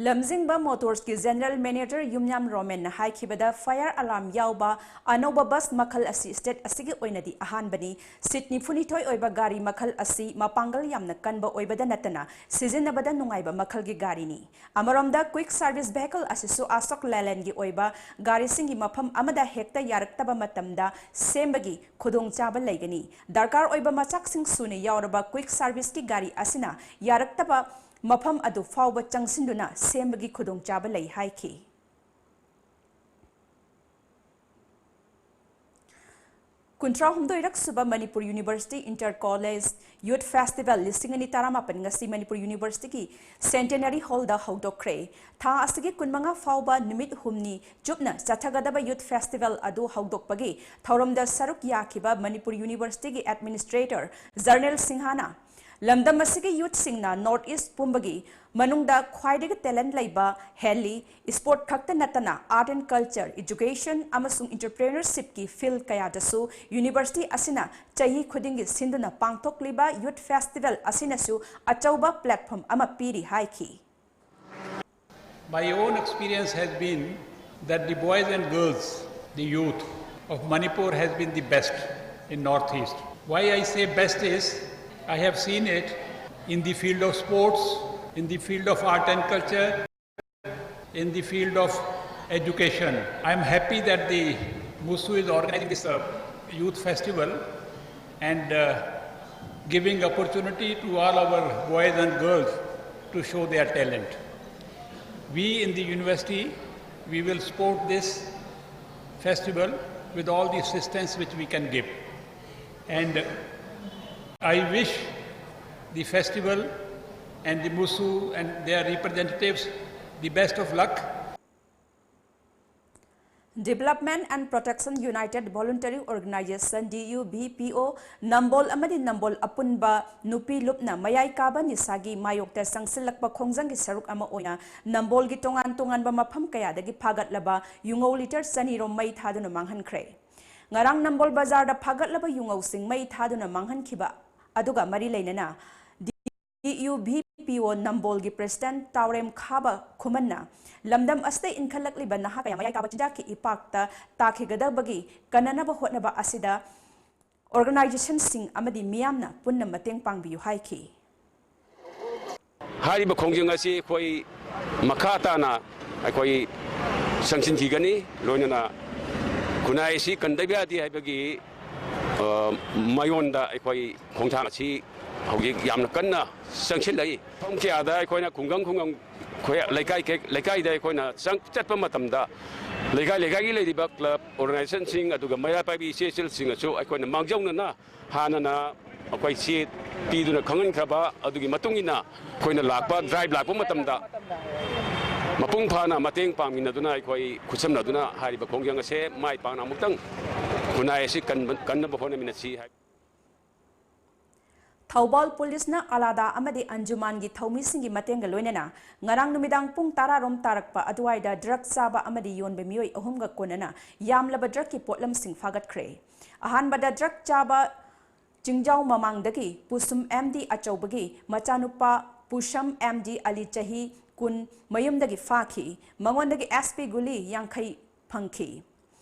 ꯂꯝꯖꯤꯡꯕ ꯃꯣꯇꯣꯔꯁꯀꯤ General Manager ꯌꯨꯝꯌꯥꯝ ꯔꯣꯃꯦꯟꯅ ꯍꯥꯏꯈꯤꯕꯗ, fire alarm ꯌꯥꯎꯕ ꯑꯅꯧꯕ bus ꯃꯈꯜ ꯑꯁꯤ state ꯑꯁꯤꯒꯤ ꯑꯣꯏꯅꯗꯤ ꯑꯍꯥꯟꯕꯅꯤ꯫ Seat ꯅꯤꯐꯨꯅꯤꯊꯣꯏ ꯑꯣꯏꯕ ꯒꯥꯔꯤ ꯃꯈꯜ ꯑꯁꯤ ꯃꯄꯥꯡꯒꯜ ꯌꯥꯝꯅ ꯀꯟꯕ ꯑꯣꯏꯕꯗ ꯅꯠꯇꯅ ꯁꯤꯖꯤꯟꯅꯕꯗ ꯅꯨꯡꯉꯥꯏꯕ ꯃꯈꯜꯒꯤ ꯒꯥꯔꯤꯅꯤ꯫ ꯑꯃꯔꯣꯝꯗ, quick service vehicle ꯑꯁꯤꯁꯨ Ashok Leylandꯒꯤ ꯑꯣꯏꯕ ꯒꯥꯔꯤꯁꯤꯡꯒꯤ ꯃꯐꯝ ꯑꯃꯗ ꯍꯦꯛꯇ ꯌꯥꯔꯛꯇꯕ ꯃꯇꯝꯗ ꯁꯦꯝꯕꯒꯤ ꯈꯨꯗꯣꯡꯆꯥꯕ ꯂꯩꯒꯅꯤ꯫ ꯗꯔꯀꯥꯔ ꯑꯣꯏꯕ ꯃꯆꯥꯛꯁꯤꯡ ꯁꯨꯅ ꯌꯥꯎꯔꯕ quick serviceꯀꯤ ꯒꯥꯔꯤ ꯑꯁꯤꯅ ꯌꯥꯔꯛꯇꯕ ꯃꯐꯝ ꯑꯗꯨ ꯐꯥꯎꯕ ꯆꯪꯁꯤꯟꯗꯨꯅ ꯁꯦꯝꯕꯒꯤ ꯈꯨꯗꯣꯡꯆꯥꯕ ꯂꯩ ꯍꯥꯏꯈꯤ꯫ ꯀꯨꯟꯊ꯭ꯔꯥ ꯍꯨꯝꯗꯣꯏꯔꯛ ꯁꯨꯕ ꯃꯅꯤꯄꯨꯔ ꯌꯨꯅꯤꯚꯔꯁꯤꯇꯤ ꯏꯟꯇꯔ ꯀꯣꯂꯦꯖ ꯌꯨꯠ ꯐꯦꯁꯇꯤꯚꯦꯜ ꯂꯤꯁꯤꯡ ꯑꯅꯤ ꯇꯔꯥꯃꯥꯄꯟ ꯉꯁꯤ ꯃꯅꯤꯄꯨꯔ ꯌꯨꯅꯤꯚꯔꯁꯤꯇꯤꯒꯤ ꯁꯦꯟꯇꯦꯅꯔꯤ ꯍꯣꯜꯗ ꯍꯧꯗꯣꯛꯈ꯭ꯔꯦ꯫ ꯊꯥ ꯑꯁꯤꯒꯤ ꯀꯨꯟꯃꯉꯥ ꯐꯥꯎꯕ ꯅꯨꯃꯤꯠ ꯍꯨꯝꯅꯤ ꯆꯨꯞꯅ ꯆꯠꯊꯒꯗꯕ ꯌꯨꯠ ꯐꯦꯁꯇꯤꯚꯦꯜ ꯑꯗꯨ ꯍꯧꯗꯣꯛꯄꯒꯤ ꯊꯧꯔꯝꯗ ꯁꯔꯨꯛ ꯌꯥꯈꯤꯕ ꯃꯅꯤꯄꯨꯔ ꯌꯨꯅꯤꯚꯔꯁꯤꯇꯤꯒꯤ ꯑꯦꯗꯃꯤꯅꯤꯁꯇ꯭ꯔꯦꯇꯔ ꯖꯔꯅꯦꯜ ꯁꯤꯡꯍꯅ ꯂꯝꯗꯝ ꯑꯁꯤꯒꯤ ꯌꯨꯠꯁꯤꯡꯅ ꯅꯣꯔꯠ ꯏꯁ ꯄꯨꯝꯕꯒꯤ ꯃꯅꯨꯡꯗ ꯈ꯭ꯋꯥꯏꯗꯒꯤ ꯇꯦꯂꯦꯟꯠ ꯂꯩꯕ ꯍꯦꯜꯂꯤ꯫ ꯏꯁꯄꯣꯔꯠ ꯈꯛꯇ ꯅꯠꯇꯅ ꯑꯥꯔꯠ ꯑꯦꯟ ꯀꯜꯆꯔ, ꯏꯗꯨꯀꯦꯁꯟ ꯑꯃꯁꯨꯡ ꯏꯟꯇꯔꯄ꯭ꯔꯦꯅꯔꯁꯤꯞꯀꯤ ꯐꯤꯜꯗ ꯀꯌꯥꯗꯁꯨ ꯌꯨꯅꯤꯚꯔꯁꯤꯇꯤ ꯑꯁꯤꯅ ꯆꯍꯤ ꯈꯨꯗꯤꯡꯒꯤ ꯁꯤꯟꯗꯨꯅ ꯄꯥꯡꯊꯣꯛꯂꯤꯕ ꯌꯨꯠ ꯐꯦꯁꯇꯤꯚꯦꯜ ꯑꯁꯤꯅꯁꯨ ꯑꯆꯧꯕ ꯄ꯭ꯂꯦꯠꯐꯣꯔꯝ ꯑꯃ ꯄꯤꯔꯤ ꯍꯥꯏꯈꯤ꯫ My own experience has been that the boys and girls, the youth of Manipur has been the best in Northeast. Why I say best is, I have seen it in the field of sports, in the field of art and culture, in the field of education. I am happy that the MUSU is organizing this uh, youth festival and uh, giving opportunity to all our boys and girls to show their talent. We in the university, we will support this festival with all the assistance which we can give. And I wish the festival and the MUSU and their representatives the best of luck. Development and Protection United Voluntary Organization, D U V P O, ꯅꯝꯕꯣꯜ ꯑꯃꯗꯤ ꯅꯝꯕꯣꯜ ꯑꯄꯨꯟꯕ ꯅꯨꯄꯤ ꯂꯨꯞꯅ ꯃꯌꯥꯏ ꯀꯥꯕ ꯅꯤꯁꯥꯒꯤ ꯃꯥꯌꯣꯛꯇ ꯆꯪꯁꯤꯜꯂꯛꯄ ꯈꯣꯡꯖꯪꯒꯤ ꯁꯔꯨꯛ ꯑꯃ ꯑꯣꯏꯅ ꯅꯝꯕꯣꯜꯒꯤ ꯇꯣꯉꯥꯟ ꯇꯣꯉꯥꯟꯕ ꯃꯐꯝ ꯀꯌꯥꯗꯒꯤ ꯐꯥꯒꯠꯂꯕ ꯌꯨꯉꯧ ꯂꯤꯇꯔ ꯆꯅꯤ ꯔꯣꯝ ꯃꯩ ꯊꯥꯗꯨꯅ ꯃꯥꯡꯍꯟꯈ꯭ꯔꯦ꯫ ꯉꯔꯥꯡ ꯅꯝꯕꯣꯜ ꯕꯖꯥꯔꯗ ꯐꯥꯒꯠꯂꯕ ꯌꯨꯉꯧꯁꯤꯡ ꯃꯩ ꯊꯥꯗꯨꯅ ꯃꯥꯡꯍꯟꯈꯤꯕ ꯑꯗꯨꯒ ꯃꯔꯤ ꯂꯩꯅꯅ D U V P O ꯅꯝꯕꯣꯜꯒꯤ ꯄ꯭ꯔꯦꯁꯤꯗꯦꯟꯠ ꯇꯥꯎꯔꯦꯝ ꯈꯥꯕ ꯈꯨꯃꯟꯅ ꯂꯝꯗꯝ ꯑꯁꯤꯗ ꯏꯟꯈꯠꯂꯛꯂꯤꯕ ꯅꯍꯥ ꯀꯌꯥ ꯃꯌꯥꯏ ꯀꯥꯕ ꯆꯤꯟꯖꯥꯛꯀꯤ ꯏꯄꯥꯛꯇ ꯇꯥꯈꯤꯒꯗꯕꯒꯤ ꯀꯟꯅꯅꯕ ꯍꯣꯠꯅꯕ ꯑꯁꯤꯗ ꯑꯣꯔꯒꯅꯥꯏꯖꯦꯁꯟꯁꯤꯡ ꯑꯃꯗꯤ ꯃꯤꯌꯥꯝꯅ ꯄꯨꯟꯅ ꯃꯇꯦꯡ ꯄꯥꯡꯕꯤꯌꯨ ꯍꯥꯏꯈꯤ꯫ ꯍꯥꯏꯔꯤꯕ ꯈꯣꯡꯖꯪ ꯑꯁꯤ ꯑꯩꯈꯣꯏ ꯃꯈꯥ ꯇꯥꯅ ꯑꯩꯈꯣꯏ ꯆꯪꯁꯤꯟꯈꯤꯒꯅꯤ꯫ ꯂꯣꯏꯅꯅ ꯈꯨꯟꯅꯥꯏ ꯑꯁꯤ ꯀꯟꯗꯕ ꯌꯥꯗꯦ ꯍꯥꯏꯕꯒꯤ ꯃꯥꯌꯣꯟꯗ ꯑꯩꯈꯣꯏ ꯈꯣꯡꯊꯥꯡ ꯑꯁꯤ ꯍꯧꯖꯤꯛ ꯌꯥꯝꯅ ꯀꯟꯅ ꯆꯪꯁꯤꯜꯂꯛꯏ꯫ ꯃꯐꯝ ꯀꯌꯥꯗ ꯑꯩꯈꯣꯏꯅ ꯈꯨꯡꯒꯪ ꯈꯨꯡꯒꯪ, ꯑꯩꯈꯣꯏ ꯂꯩꯀꯥꯏ ꯀꯩ-, ꯂꯩꯀꯥꯏꯗ ꯑꯩꯈꯣꯏꯅ ꯆꯪ-, ꯆꯠꯄ ꯃꯇꯝꯗ, ꯂꯩꯀꯥꯏ ꯂꯩꯀꯥꯏꯒꯤ ꯂꯩꯔꯤꯕ club, organizationꯁꯤꯡ, ꯑꯗꯨꯒ ꯃꯩꯔꯥ ꯄꯥꯏꯕꯤ ꯏꯆꯦ ꯏꯆꯜꯁꯤꯡꯅꯁꯨ ꯑꯩꯈꯣꯏꯅ ꯃꯥꯡꯖꯧꯅꯅ ꯍꯥꯟꯅꯅ ꯑꯩꯈꯣꯏ ꯆꯦ ꯄꯤꯗꯨꯅ ꯈꯪꯍꯟꯈ꯭ꯔꯕ, ꯑꯗꯨꯒꯤ ꯃꯇꯨꯡ ꯏꯟꯅ ꯑꯩꯈꯣꯏꯅ ꯂꯥꯛꯄ, drive ꯂꯥꯛꯄ ꯃꯇꯝꯗ ꯃꯄꯨꯡ ꯐꯥꯅ ꯃꯇꯦꯡ ꯄꯥꯡꯃꯤꯟꯅꯗꯨꯅ, ꯑꯩꯈꯣꯏ ꯈꯨꯠꯁꯝꯅꯗꯨꯅ ꯍꯥꯏꯔꯤꯕ ꯈꯣꯡꯖꯪ ꯑꯁꯦ ꯃꯥꯏ ꯄꯥꯛꯅ ꯑꯃꯨꯛꯇꯪ ꯈꯨꯟꯅꯥꯏ ꯑꯁꯤ ꯀꯟꯕ-, ꯀꯟꯅꯕ ꯍꯣꯠꯅꯃꯤꯟꯅꯁꯤ ꯍꯥꯏ꯫ ꯊꯧꯕꯥꯜ ꯄꯨꯂꯤꯁꯅ ꯑꯂꯥꯗꯥ ꯑꯃꯗꯤ ꯑꯟꯖꯨꯃꯥꯟꯒꯤ ꯊꯧꯃꯤꯁꯤꯡꯒꯤ ꯃꯇꯦꯡꯒ ꯂꯣꯏꯅꯅ ꯉꯔꯥꯡ ꯅꯨꯃꯤꯗꯥꯡ ꯄꯨꯡ ꯇꯔꯥ ꯔꯣꯝ ꯇꯥꯔꯛꯄ ꯑꯗꯨꯋꯥꯏꯗ drug ꯆꯥꯕ ꯑꯃꯗꯤ ꯌꯣꯟꯕ ꯃꯤꯑꯣꯏ ꯑꯍꯨꯝꯒ ꯀꯣꯟꯅꯅ ꯌꯥꯝꯂꯕ drugꯀꯤ ꯄꯣꯠꯂꯝꯁꯤꯡ ꯐꯥꯒꯠꯈ꯭ꯔꯦ꯫ ꯑꯍꯥꯟꯕꯗ drug ꯆꯥꯕ ꯆꯤꯡꯖꯥꯎ ꯃꯃꯥꯡꯗꯒꯤ ꯄꯨꯁꯨꯝ M D ꯑꯆꯧꯕꯒꯤ ꯃꯆꯥꯅꯨꯄꯥ ꯄꯨꯁꯝ M D ꯑꯂꯤ ꯆꯍꯤ ꯀꯨꯟ ꯃꯌꯨꯝꯗꯒꯤ ꯐꯥꯈꯤ꯫ ꯃꯉꯣꯟꯗꯒꯤ S P ꯒꯨꯂꯤ ꯌꯥꯡꯈꯩ ꯐꯪꯈꯤ꯫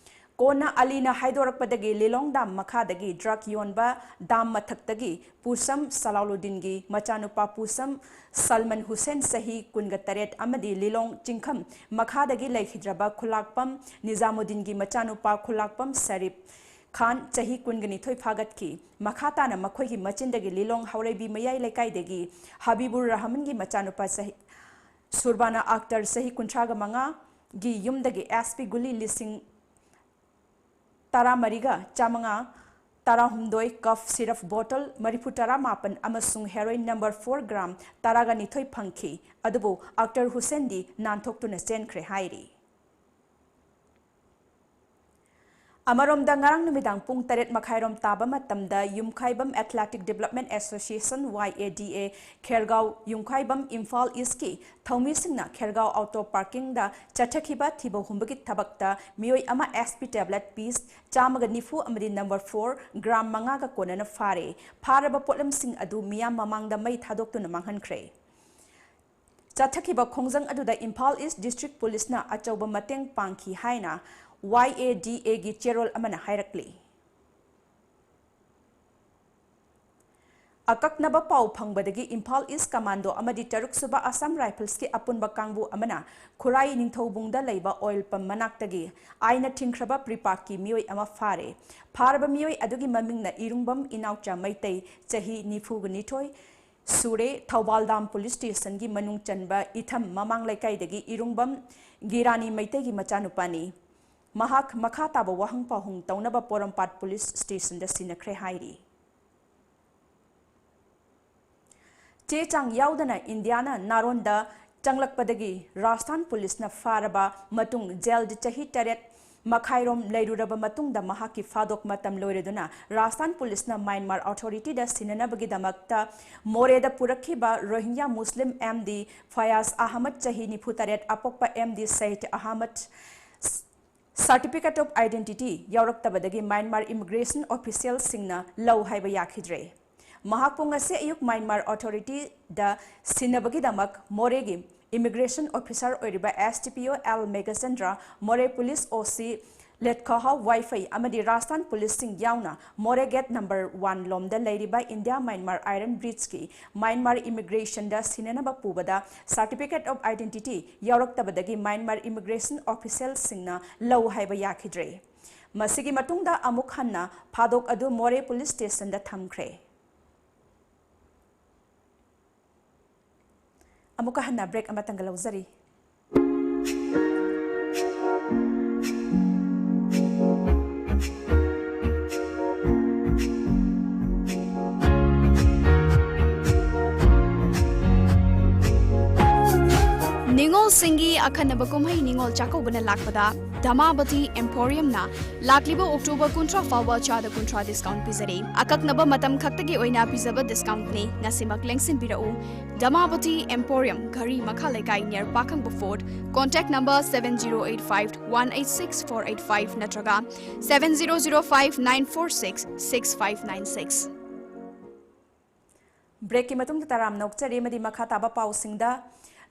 ꯀꯣꯟꯅ ꯑꯂꯤꯅ ꯍꯥꯏꯗꯣꯔꯛꯄꯗꯒꯤ ꯂꯤꯂꯣꯡ dam ꯃꯈꯥꯗꯒꯤ drug ꯌꯣꯟꯕ dam ꯃꯊꯛꯇꯒꯤ ꯄꯨꯁꯝ ꯁꯂꯥꯎꯂꯨꯗꯤꯟꯒꯤ ꯃꯆꯥꯅꯨꯄꯥ ꯄꯨꯁꯝ ꯁꯜꯃꯟ ꯍꯨꯁꯦꯟ ꯆꯍꯤ ꯀꯨꯟꯒ ꯇꯔꯦꯠ ꯑꯃꯗꯤ ꯂꯤꯂꯣꯡ ꯆꯤꯡꯈꯝ ꯃꯈꯥꯗꯒꯤ ꯂꯩꯈꯤꯗ꯭ꯔꯕ ꯈꯨꯂꯥꯛꯄꯝ ꯅꯤꯖꯥꯃꯨꯗꯤꯟꯒꯤ ꯃꯆꯥꯅꯨꯄꯥ ꯈꯨꯂꯥꯛꯄꯝ ꯁꯔꯤꯞ ꯈꯥꯟ ꯆꯍꯤ ꯀꯨꯟꯒ ꯅꯤꯊꯣꯏ ꯐꯥꯒꯠꯈꯤ꯫ ꯃꯈꯥ ꯇꯥꯅ ꯃꯈꯣꯏꯒꯤ ꯃꯆꯤꯟꯗꯒꯤ ꯂꯤꯂꯣꯡ ꯍꯥꯎꯔꯩꯕꯤ ꯃꯌꯥꯏ ꯂꯩꯀꯥꯏꯗꯒꯤ ꯍꯕꯤꯕꯨꯔ ꯔꯍꯃꯟꯒꯤ ꯃꯆꯥꯅꯨꯄꯥ ꯆꯍꯤ, ꯁꯨꯔꯕꯥꯅꯥ ꯑꯈꯇꯔ ꯆꯍꯤ ꯀꯨꯟꯊ꯭ꯔꯥꯒ ꯃꯉꯥꯒꯤ ꯌꯨꯝꯗꯒꯤ S P ꯒꯨꯂꯤ ꯂꯤꯁꯤꯡ ꯇꯔꯥꯃꯔꯤꯒ ꯆꯥꯃꯉꯥ, ꯇꯔꯥꯍꯨꯝꯗꯣꯏ, cough syrup bottle ꯃꯔꯤꯐꯨ ꯇꯔꯥ ꯃꯥꯄꯟ ꯑꯃꯁꯨꯡ heroin number four gram ꯇꯔꯥꯒ ꯅꯤꯊꯣꯏ ꯐꯪꯈꯤ꯫ ꯑꯗꯨꯕꯨ ꯑꯛꯇꯔ ꯍꯨꯁꯦꯟꯗꯤ ꯅꯥꯟꯊꯣꯛꯇꯨꯅ ꯆꯦꯟꯈ꯭ꯔꯦ ꯍꯥꯏꯔꯤ꯫ ꯑꯃꯔꯣꯝꯗ, ꯉꯔꯥꯡ ꯅꯨꯃꯤꯗꯥꯡ ꯄꯨꯡ ꯇꯔꯦꯠ ꯃꯈꯥꯏꯔꯣꯝ ꯇꯥꯕ ꯃꯇꯝꯗ ꯌꯨꯝꯈꯥꯏꯕꯝ Athletic Development Association, Y A D A, ꯈꯦꯔꯒꯥꯎ ꯌꯨꯝꯈꯥꯏꯕꯝ, ꯏꯝꯐꯥꯜ ꯏꯁꯀꯤ ꯊꯧꯃꯤꯁꯤꯡꯅ ꯈꯦꯔꯒꯥꯎ ꯑꯣꯇꯣ ꯄꯥꯔꯀꯤꯡꯗ ꯆꯠꯊꯈꯤꯕ ꯊꯤꯕ ꯍꯨꯝꯕꯒꯤ ꯊꯕꯛꯇ ꯃꯤꯑꯣꯏ ꯑꯃ S P tablet piece ꯆꯥꯝꯃꯒ ꯅꯤꯐꯨ ꯑꯃꯗꯤ number four gram ꯃꯉꯥꯒ ꯀꯣꯟꯅꯅ ꯐꯥꯔꯦ꯫ ꯐꯥꯔꯕ ꯄꯣꯠꯂꯝꯁꯤꯡ ꯑꯗꯨ ꯃꯤꯌꯥꯝ ꯃꯃꯥꯡꯗ ꯃꯩ ꯊꯥꯗꯣꯛꯇꯨꯅ ꯃꯥꯡꯍꯟꯈ꯭ꯔꯦ꯫ ꯆꯠꯊꯈꯤꯕ ꯈꯣꯡꯖꯪ ꯑꯗꯨꯗ ꯏꯝꯐꯥꯜ ꯏꯁ ꯗꯤꯁꯇ꯭ꯔꯤꯛ ꯄꯨꯂꯤꯁꯅ ꯑꯆꯧꯕ ꯃꯇꯦꯡ ꯄꯥꯡꯈꯤ ꯍꯥꯏꯅ Y A D A ꯒꯤ ꯆꯦꯔꯣꯜ ꯑꯃꯅ ꯍꯥꯏꯔꯛꯂꯤ꯫ ꯑꯀꯛꯅꯕ ꯄꯥꯎ ꯐꯪꯕꯗꯒꯤ ꯏꯝꯐꯥꯜ ꯏꯁ ꯀꯃꯥꯟꯗꯣ ꯑꯃꯗꯤ ꯇꯔꯨꯛ ꯁꯨꯕ ꯑꯁꯥꯝ ꯔꯥꯏꯐꯜꯁꯀꯤ ꯑꯄꯨꯟꯕ ꯀꯥꯡꯕꯨ ꯑꯃꯅ ꯈꯨꯔꯥꯏ ꯅꯤꯡꯊꯧꯕꯨꯡꯗ ꯂꯩꯕ ꯑꯣꯏꯜ ꯄꯝ ꯃꯅꯥꯛꯇꯒꯤ ꯑꯥꯏꯟꯅ ꯊꯤꯡꯈ꯭ꯔꯕ ꯄ꯭ꯔꯤꯄꯥꯛꯀꯤ ꯃꯤꯑꯣꯏ ꯑꯃ ꯐꯥꯔꯦ꯫ ꯐꯥꯔꯕ ꯃꯤꯑꯣꯏ ꯑꯗꯨꯒꯤ ꯃꯃꯤꯡꯅ ꯏꯔꯨꯡꯕꯝ ꯏꯅꯥꯎꯆꯥ ꯃꯩꯇꯩ, ꯆꯍꯤ ꯅꯤꯐꯨꯒ ꯅꯤꯊꯣꯏ ꯁꯨꯔꯦ, ꯊꯧꯕꯥꯜ ꯗꯥꯝ ꯄꯨꯂꯤꯁ ꯁ꯭ꯇꯦꯁꯟꯒꯤ ꯃꯅꯨꯡ ꯆꯟꯕ ꯏꯊꯝ ꯃꯃꯥꯡ ꯂꯩꯀꯥꯏꯗꯒꯤ ꯏꯔꯨꯡꯕꯝ ꯒꯤꯔꯥꯅꯤ ꯃꯩꯇꯩꯒꯤ ꯃꯆꯥꯅꯨꯄꯥꯅꯤ꯫ ꯃꯍꯥꯛ ꯃꯈꯥ ꯇꯥꯕ ꯋꯥꯍꯪ ꯄꯥꯎꯍꯪ ꯇꯧꯅꯕ ꯄꯣꯔꯣꯝꯄꯥꯠ ꯄꯨꯂꯤꯁ ꯁ꯭ꯇꯦꯁꯟꯗ ꯁꯤꯟꯅꯈ꯭ꯔꯦ ꯍꯥꯏꯔꯤ꯫ ꯆꯦ ꯆꯥꯡ ꯌꯥꯎꯗꯅ ꯏꯟꯗꯤꯌꯥꯅ ꯅꯥꯔꯣꯟꯗ ꯆꯪꯂꯛꯄꯗꯒꯤ ꯔꯥꯖꯁꯊꯥꯟ ꯄꯨꯂꯤꯁꯅ ꯐꯥꯔꯕ ꯃꯇꯨꯡ ꯖꯦꯜꯗ ꯆꯍꯤ ꯇꯔꯦꯠ ꯃꯈꯥꯏꯔꯣꯝ ꯂꯩꯔꯨꯔꯕ ꯃꯇꯨꯡꯗ ꯃꯍꯥꯛꯀꯤ ꯐꯥꯗꯣꯛ ꯃꯇꯝ ꯂꯣꯏꯔꯗꯨꯅ ꯔꯥꯖꯁꯊꯥꯟ ꯄꯨꯂꯤꯁꯅ ꯃ꯭ꯌꯥꯟꯃꯥꯔ ꯑꯣꯊꯣꯔꯤꯇꯤꯗ ꯁꯤꯟꯅꯅꯕꯒꯤꯗꯃꯛꯇ ꯃꯣꯔꯦꯗ ꯄꯨꯔꯛꯈꯤꯕ ꯔꯣꯍꯤꯡꯒ꯭ꯌꯥ ꯃꯨꯁꯂꯤꯝ ꯑꯦꯝ ꯗꯤ ꯐꯌꯥꯖ ꯑꯍꯃꯗ, ꯆꯍꯤ ꯅꯤꯐꯨ ꯇꯔꯦꯠ, ꯑꯄꯣꯛꯄ M D Syed Ahmad, Certificate of Identity ꯌꯥꯎꯔꯛꯇꯕꯗꯒꯤ ꯃ꯭ꯌꯥꯟꯃꯥꯔ ꯏꯃꯤꯒ꯭ꯔꯦꯁꯟ ꯑꯣꯐꯤꯁꯤꯌꯦꯜꯁꯤꯡꯅ ꯂꯧ ꯍꯥꯏꯕ ꯌꯥꯈꯤꯗ꯭ꯔꯦ꯫ ꯃꯍꯥꯛꯄꯨ ꯉꯁꯤ ꯑꯌꯨꯛ ꯃ꯭ꯌꯥꯟꯃꯥꯔ ꯑꯣꯊꯣꯔꯤꯇꯤꯗ ꯁꯤꯟꯅꯕꯒꯤꯗꯃꯛ ꯃꯣꯔꯦꯒꯤ ꯏꯃꯤꯒ꯭ꯔꯦꯁꯟ ꯑꯣꯐꯤꯁꯥꯔ ꯑꯣꯏꯔꯤꯕ ꯑꯦꯁ ꯗꯤ ꯄꯤ ꯑꯣ ꯑꯦꯜ ꯃꯦꯘꯆꯟꯗ꯭ꯔ, ꯃꯣꯔꯦ ꯄꯨꯂꯤꯁ ꯑꯣ ꯁꯤ ꯂꯦꯠꯈꯣꯍꯥꯎ ꯋꯥꯏꯐꯩ ꯑꯃꯗꯤ ꯔꯥꯖꯁꯊꯥꯟ ꯄꯨꯂꯤꯁꯁꯤꯡ ꯌꯥꯎꯅ ꯃꯣꯔꯦ ꯒꯦꯠ ꯅꯝꯕꯔ ꯋꯥꯟ ꯂꯣꯝꯗ ꯂꯩꯔꯤꯕ ꯏꯟꯗꯤꯌꯥ ꯃ꯭ꯌꯥꯟꯃꯥꯔ ꯑꯥꯏꯔꯟ ꯕ꯭ꯔꯤꯖꯀꯤ ꯃ꯭ꯌꯥꯟꯃꯥꯔ ꯏꯃꯤꯒ꯭ꯔꯦꯁꯟꯗ ꯁꯤꯟꯅꯅꯕ ꯄꯨꯕꯗ Certificate of Identity ꯌꯥꯎꯔꯛꯇꯕꯗꯒꯤ ꯃ꯭ꯌꯥꯟꯃꯥꯔ ꯏꯃꯤꯒ꯭ꯔꯦꯁꯟ ꯑꯣꯐꯤꯁꯤꯌꯦꯜꯁꯤꯡꯅ ꯂꯧ ꯍꯥꯏꯕ ꯌꯥꯈꯤꯗ꯭ꯔꯦ꯫ ꯃꯁꯤꯒꯤ ꯃꯇꯨꯡꯗ ꯑꯃꯨꯛ ꯍꯟꯅ ꯐꯥꯗꯣꯛ ꯑꯗꯨ ꯃꯣꯔꯦ ꯄꯨꯂꯤꯁ ꯁ꯭ꯇꯦꯁꯟꯗ ꯊꯝꯈ꯭ꯔꯦ꯫ ꯑꯃꯨꯛꯀ ꯍꯟꯅ ꯕ꯭ꯔꯦꯛ ꯑꯃꯇꯪꯒ ꯂꯧꯖꯔꯤ꯫ ꯅꯤꯉꯣꯜꯁꯤꯡꯒꯤ ꯑꯈꯟꯅꯕ ꯀꯨꯝꯍꯩ ꯅꯤꯉꯣꯜ ꯆꯥꯛꯀꯧꯕꯅ ꯂꯥꯛꯄꯗ ꯙꯃꯥꯕꯇꯤ ꯑꯦꯝꯄꯣꯔꯤꯌꯝꯅ ꯂꯥꯛꯂꯤꯕ ꯑꯣꯛꯇꯣꯕꯔ ꯀꯨꯟꯊ꯭ꯔꯥ ꯐꯥꯎꯕ ꯆꯥꯗ ꯀꯨꯟꯊ꯭ꯔꯥ ꯗꯤꯁꯀꯥꯎꯟ ꯄꯤꯖꯔꯤ꯫ ꯑꯀꯛꯅꯕ ꯃꯇꯝ ꯈꯛꯇꯒꯤ ꯑꯣꯏꯅ ꯄꯤꯖꯕ ꯗꯤꯁꯀꯥꯎꯟꯅꯤ꯫ ꯉꯁꯤꯃꯛ ꯂꯦꯡꯁꯤꯟꯕꯤꯔꯛꯎ꯫ ꯙꯃꯥꯕꯇꯤ ꯑꯦꯝꯄꯣꯔꯤꯌꯝ, ꯘꯔꯤ ꯃꯈꯥ ꯂꯩꯀꯥꯏ, ꯅꯤꯌꯔ ꯄꯥꯈꯪꯕ fort. Contact number seven zero eight five one eight six four eight five ꯅꯠꯇ꯭ꯔꯒ seven zero zero five nine four six six five nine six꯫ ꯕ꯭ꯔꯦꯛꯀꯤ ꯃꯇꯨꯡꯗ ꯇꯔꯥꯝꯅ ꯑꯣꯛꯆꯔꯤ ꯑꯃꯗꯤ ꯃꯈꯥ ꯇꯥꯕ ꯄꯥꯎꯁꯤꯡꯗ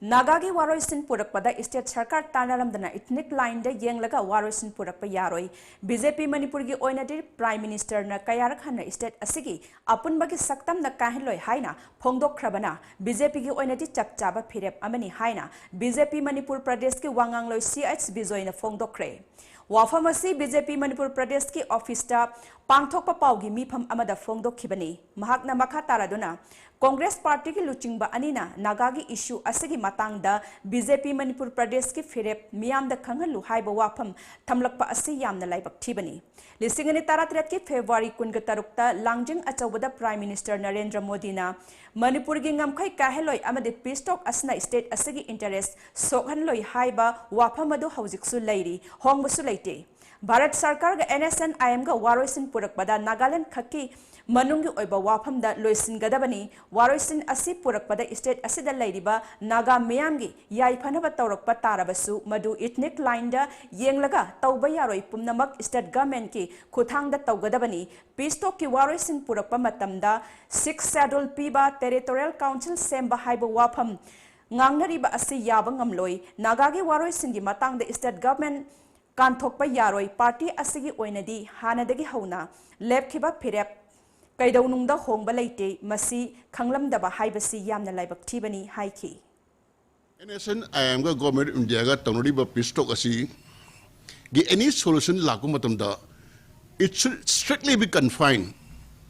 ꯅꯥꯒꯥꯒꯤ ꯋꯥꯔꯣꯏꯁꯤꯟ ꯄꯨꯔꯛꯄꯗ state ꯁꯔꯀꯥꯔ ꯇꯥꯟꯅꯔꯝꯗꯅ ethnic lineꯗ ꯌꯦꯡꯂꯒ ꯋꯥꯔꯣꯏꯁꯤꯟ ꯄꯨꯔꯛꯄ ꯌꯥꯔꯣꯏ꯫ BJP ꯃꯅꯤꯄꯨꯔꯒꯤ ꯑꯣꯏꯅꯗꯤ Prime Ministerꯅ ꯀꯌꯥꯔꯛ ꯍꯟꯅ state ꯑꯁꯤꯒꯤ ꯑꯄꯨꯟꯕꯒꯤ ꯁꯛꯇꯝꯗ ꯀꯥꯏꯍꯜꯂꯣꯏ ꯍꯥꯏꯅ ꯐꯣꯡꯗꯣꯛꯈ꯭ꯔꯕꯅ BJPꯒꯤ ꯑꯣꯏꯅꯗꯤ ꯆꯞ ꯆꯥꯕ ꯐꯤꯔꯦꯞ ꯑꯃꯅꯤ ꯍꯥꯏꯅ BJP ꯃꯅꯤꯄꯨꯔ ꯄ꯭ꯔꯗꯦꯁꯀꯤ ꯋꯥꯉꯥꯡꯂꯣꯏ CH ꯕꯤꯖꯣꯏꯅ ꯐꯣꯡꯗꯣꯛꯈ꯭ꯔꯦ꯫ ꯋꯥꯐꯝ ꯑꯁꯤ BJP ꯃꯅꯤꯄꯨꯔ ꯄ꯭ꯔꯗꯦꯁꯀꯤ officeꯇ ꯄꯥꯡꯊꯣꯛꯄ ꯄꯥꯎꯒꯤ ꯃꯤꯐꯝ ꯑꯃꯗ ꯐꯣꯡꯗꯣꯛꯈꯤꯕꯅꯤ꯫ ꯃꯍꯥꯛꯅ ꯃꯈꯥ ꯇꯥꯔꯗꯨꯅ, ꯀꯣꯡꯒ꯭ꯔꯦꯁ ꯄꯥꯔꯇꯤꯒꯤ ꯂꯨꯆꯤꯡꯕ ꯑꯅꯤꯅ ꯅꯥꯒꯥꯒꯤ issue ꯑꯁꯤꯒꯤ ꯃꯇꯥꯡꯗ BJP ꯃꯅꯤꯄꯨꯔ ꯄ꯭ꯔꯗꯦꯁꯀꯤ ꯐꯤꯔꯦꯞ ꯃꯤꯌꯥꯝꯗ ꯈꯪꯍꯜꯂꯨ ꯍꯥꯏꯕ ꯋꯥꯐꯝ ꯊꯝꯂꯛꯄ ꯑꯁꯤ ꯌꯥꯝꯅ ꯂꯥꯏꯕꯛ ꯊꯤꯕꯅꯤ꯫ ꯂꯤꯁꯤꯡ ꯑꯅꯤ ꯇꯔꯥꯇꯔꯦꯠꯀꯤ February ꯀꯨꯟꯒ ꯇꯔꯨꯛꯇ ꯂꯥꯡꯖꯤꯡ ꯑꯆꯧꯕꯗ Prime Minister ꯅꯔꯦꯟꯗ꯭ꯔ ꯃꯣꯗꯤꯅ ꯃꯅꯤꯄꯨꯔꯒꯤ ꯉꯝꯈꯩ ꯀꯥꯏꯍꯜꯂꯣꯏ ꯑꯃꯗꯤ peace talk ꯑꯁꯤꯅ state ꯑꯁꯤꯒꯤ interest ꯁꯣꯛꯍꯜꯂꯣꯏ ꯍꯥꯏꯕ ꯋꯥꯐꯝ ꯑꯗꯨ ꯍꯧꯖꯤꯛꯁꯨ ꯂꯩꯔꯤ, ꯍꯣꯡꯕꯁꯨ ꯂꯩꯇꯦ꯫ ꯚꯥꯔꯠ ꯁꯔꯀꯥꯔꯒ NSCN-IMꯒ ꯋꯥꯔꯣꯏꯁꯤꯟ ꯄꯨꯔꯛꯄꯗ ꯅꯥꯒꯥꯂꯦꯟ ꯈꯛꯀꯤ ꯃꯅꯨꯡꯒꯤ ꯑꯣꯏꯕ ꯋꯥꯐꯝꯗ ꯂꯣꯏꯁꯤꯟꯒꯗꯕꯅꯤ꯫ ꯋꯥꯔꯣꯏꯁꯤꯟ ꯑꯁꯤ ꯄꯨꯔꯛꯄꯗ state ꯑꯁꯤꯗ ꯂꯩꯔꯤꯕ ꯅꯥꯒꯥ ꯃꯤꯌꯥꯝꯒꯤ ꯌꯥꯏꯐꯅꯕ ꯇꯧꯔꯛꯄ ꯇꯥꯔꯕꯁꯨ, ꯃꯗꯨ ethnic lineꯗ ꯌꯦꯡꯂꯒ ꯇꯧꯕ ꯌꯥꯔꯣꯏ, ꯄꯨꯝꯅꯃꯛ state governmentꯀꯤ ꯈꯨꯠꯊꯥꯡꯗ ꯇꯧꯒꯗꯕꯅꯤ꯫ Peace talkꯀꯤ ꯋꯥꯔꯣꯏꯁꯤꯟ ꯄꯨꯔꯛꯄ ꯃꯇꯝꯗ Sixth Schedule ꯄꯤꯕ, Territorial Council ꯁꯦꯝꯕ ꯍꯥꯏꯕ ꯋꯥꯐꯝ ꯉꯥꯡꯅꯔꯤꯕ ꯑꯁꯤ ꯌꯥꯕ ꯉꯝꯂꯣꯏ꯫ ꯅꯥꯒꯥꯒꯤ ꯋꯥꯔꯣꯏꯁꯤꯟꯒꯤ ꯃꯇꯥꯡꯗ state government ꯀꯥꯟꯊꯣꯛꯄ ꯌꯥꯔꯣꯏ꯫ ꯄꯥꯔꯇꯤ ꯑꯁꯤꯒꯤ ꯑꯣꯏꯅꯗꯤ ꯍꯥꯟꯅꯗꯒꯤ ꯍꯧꯅ ꯂꯦꯞꯈꯤꯕ ꯐꯤꯔꯦꯞ ꯀꯩꯗꯧꯅꯨꯡꯗ ꯍꯣꯡꯕ ꯂꯩꯇꯦ꯫ ꯃꯁꯤ ꯈꯪꯂꯝꯗꯕ ꯍꯥꯏꯕꯁꯤ ꯌꯥꯝꯅ ꯂꯥꯏꯕꯛ ꯊꯤꯕꯅꯤ ꯍꯥꯏꯈꯤ꯫ NSCN-IMꯒ Government of Indiaꯒ ꯇꯧꯅꯔꯤꯕ peace talk ꯑꯁꯤꯒꯤ any solution ꯂꯥꯛꯄ ꯃꯇꯝꯗ, it should strictly be confined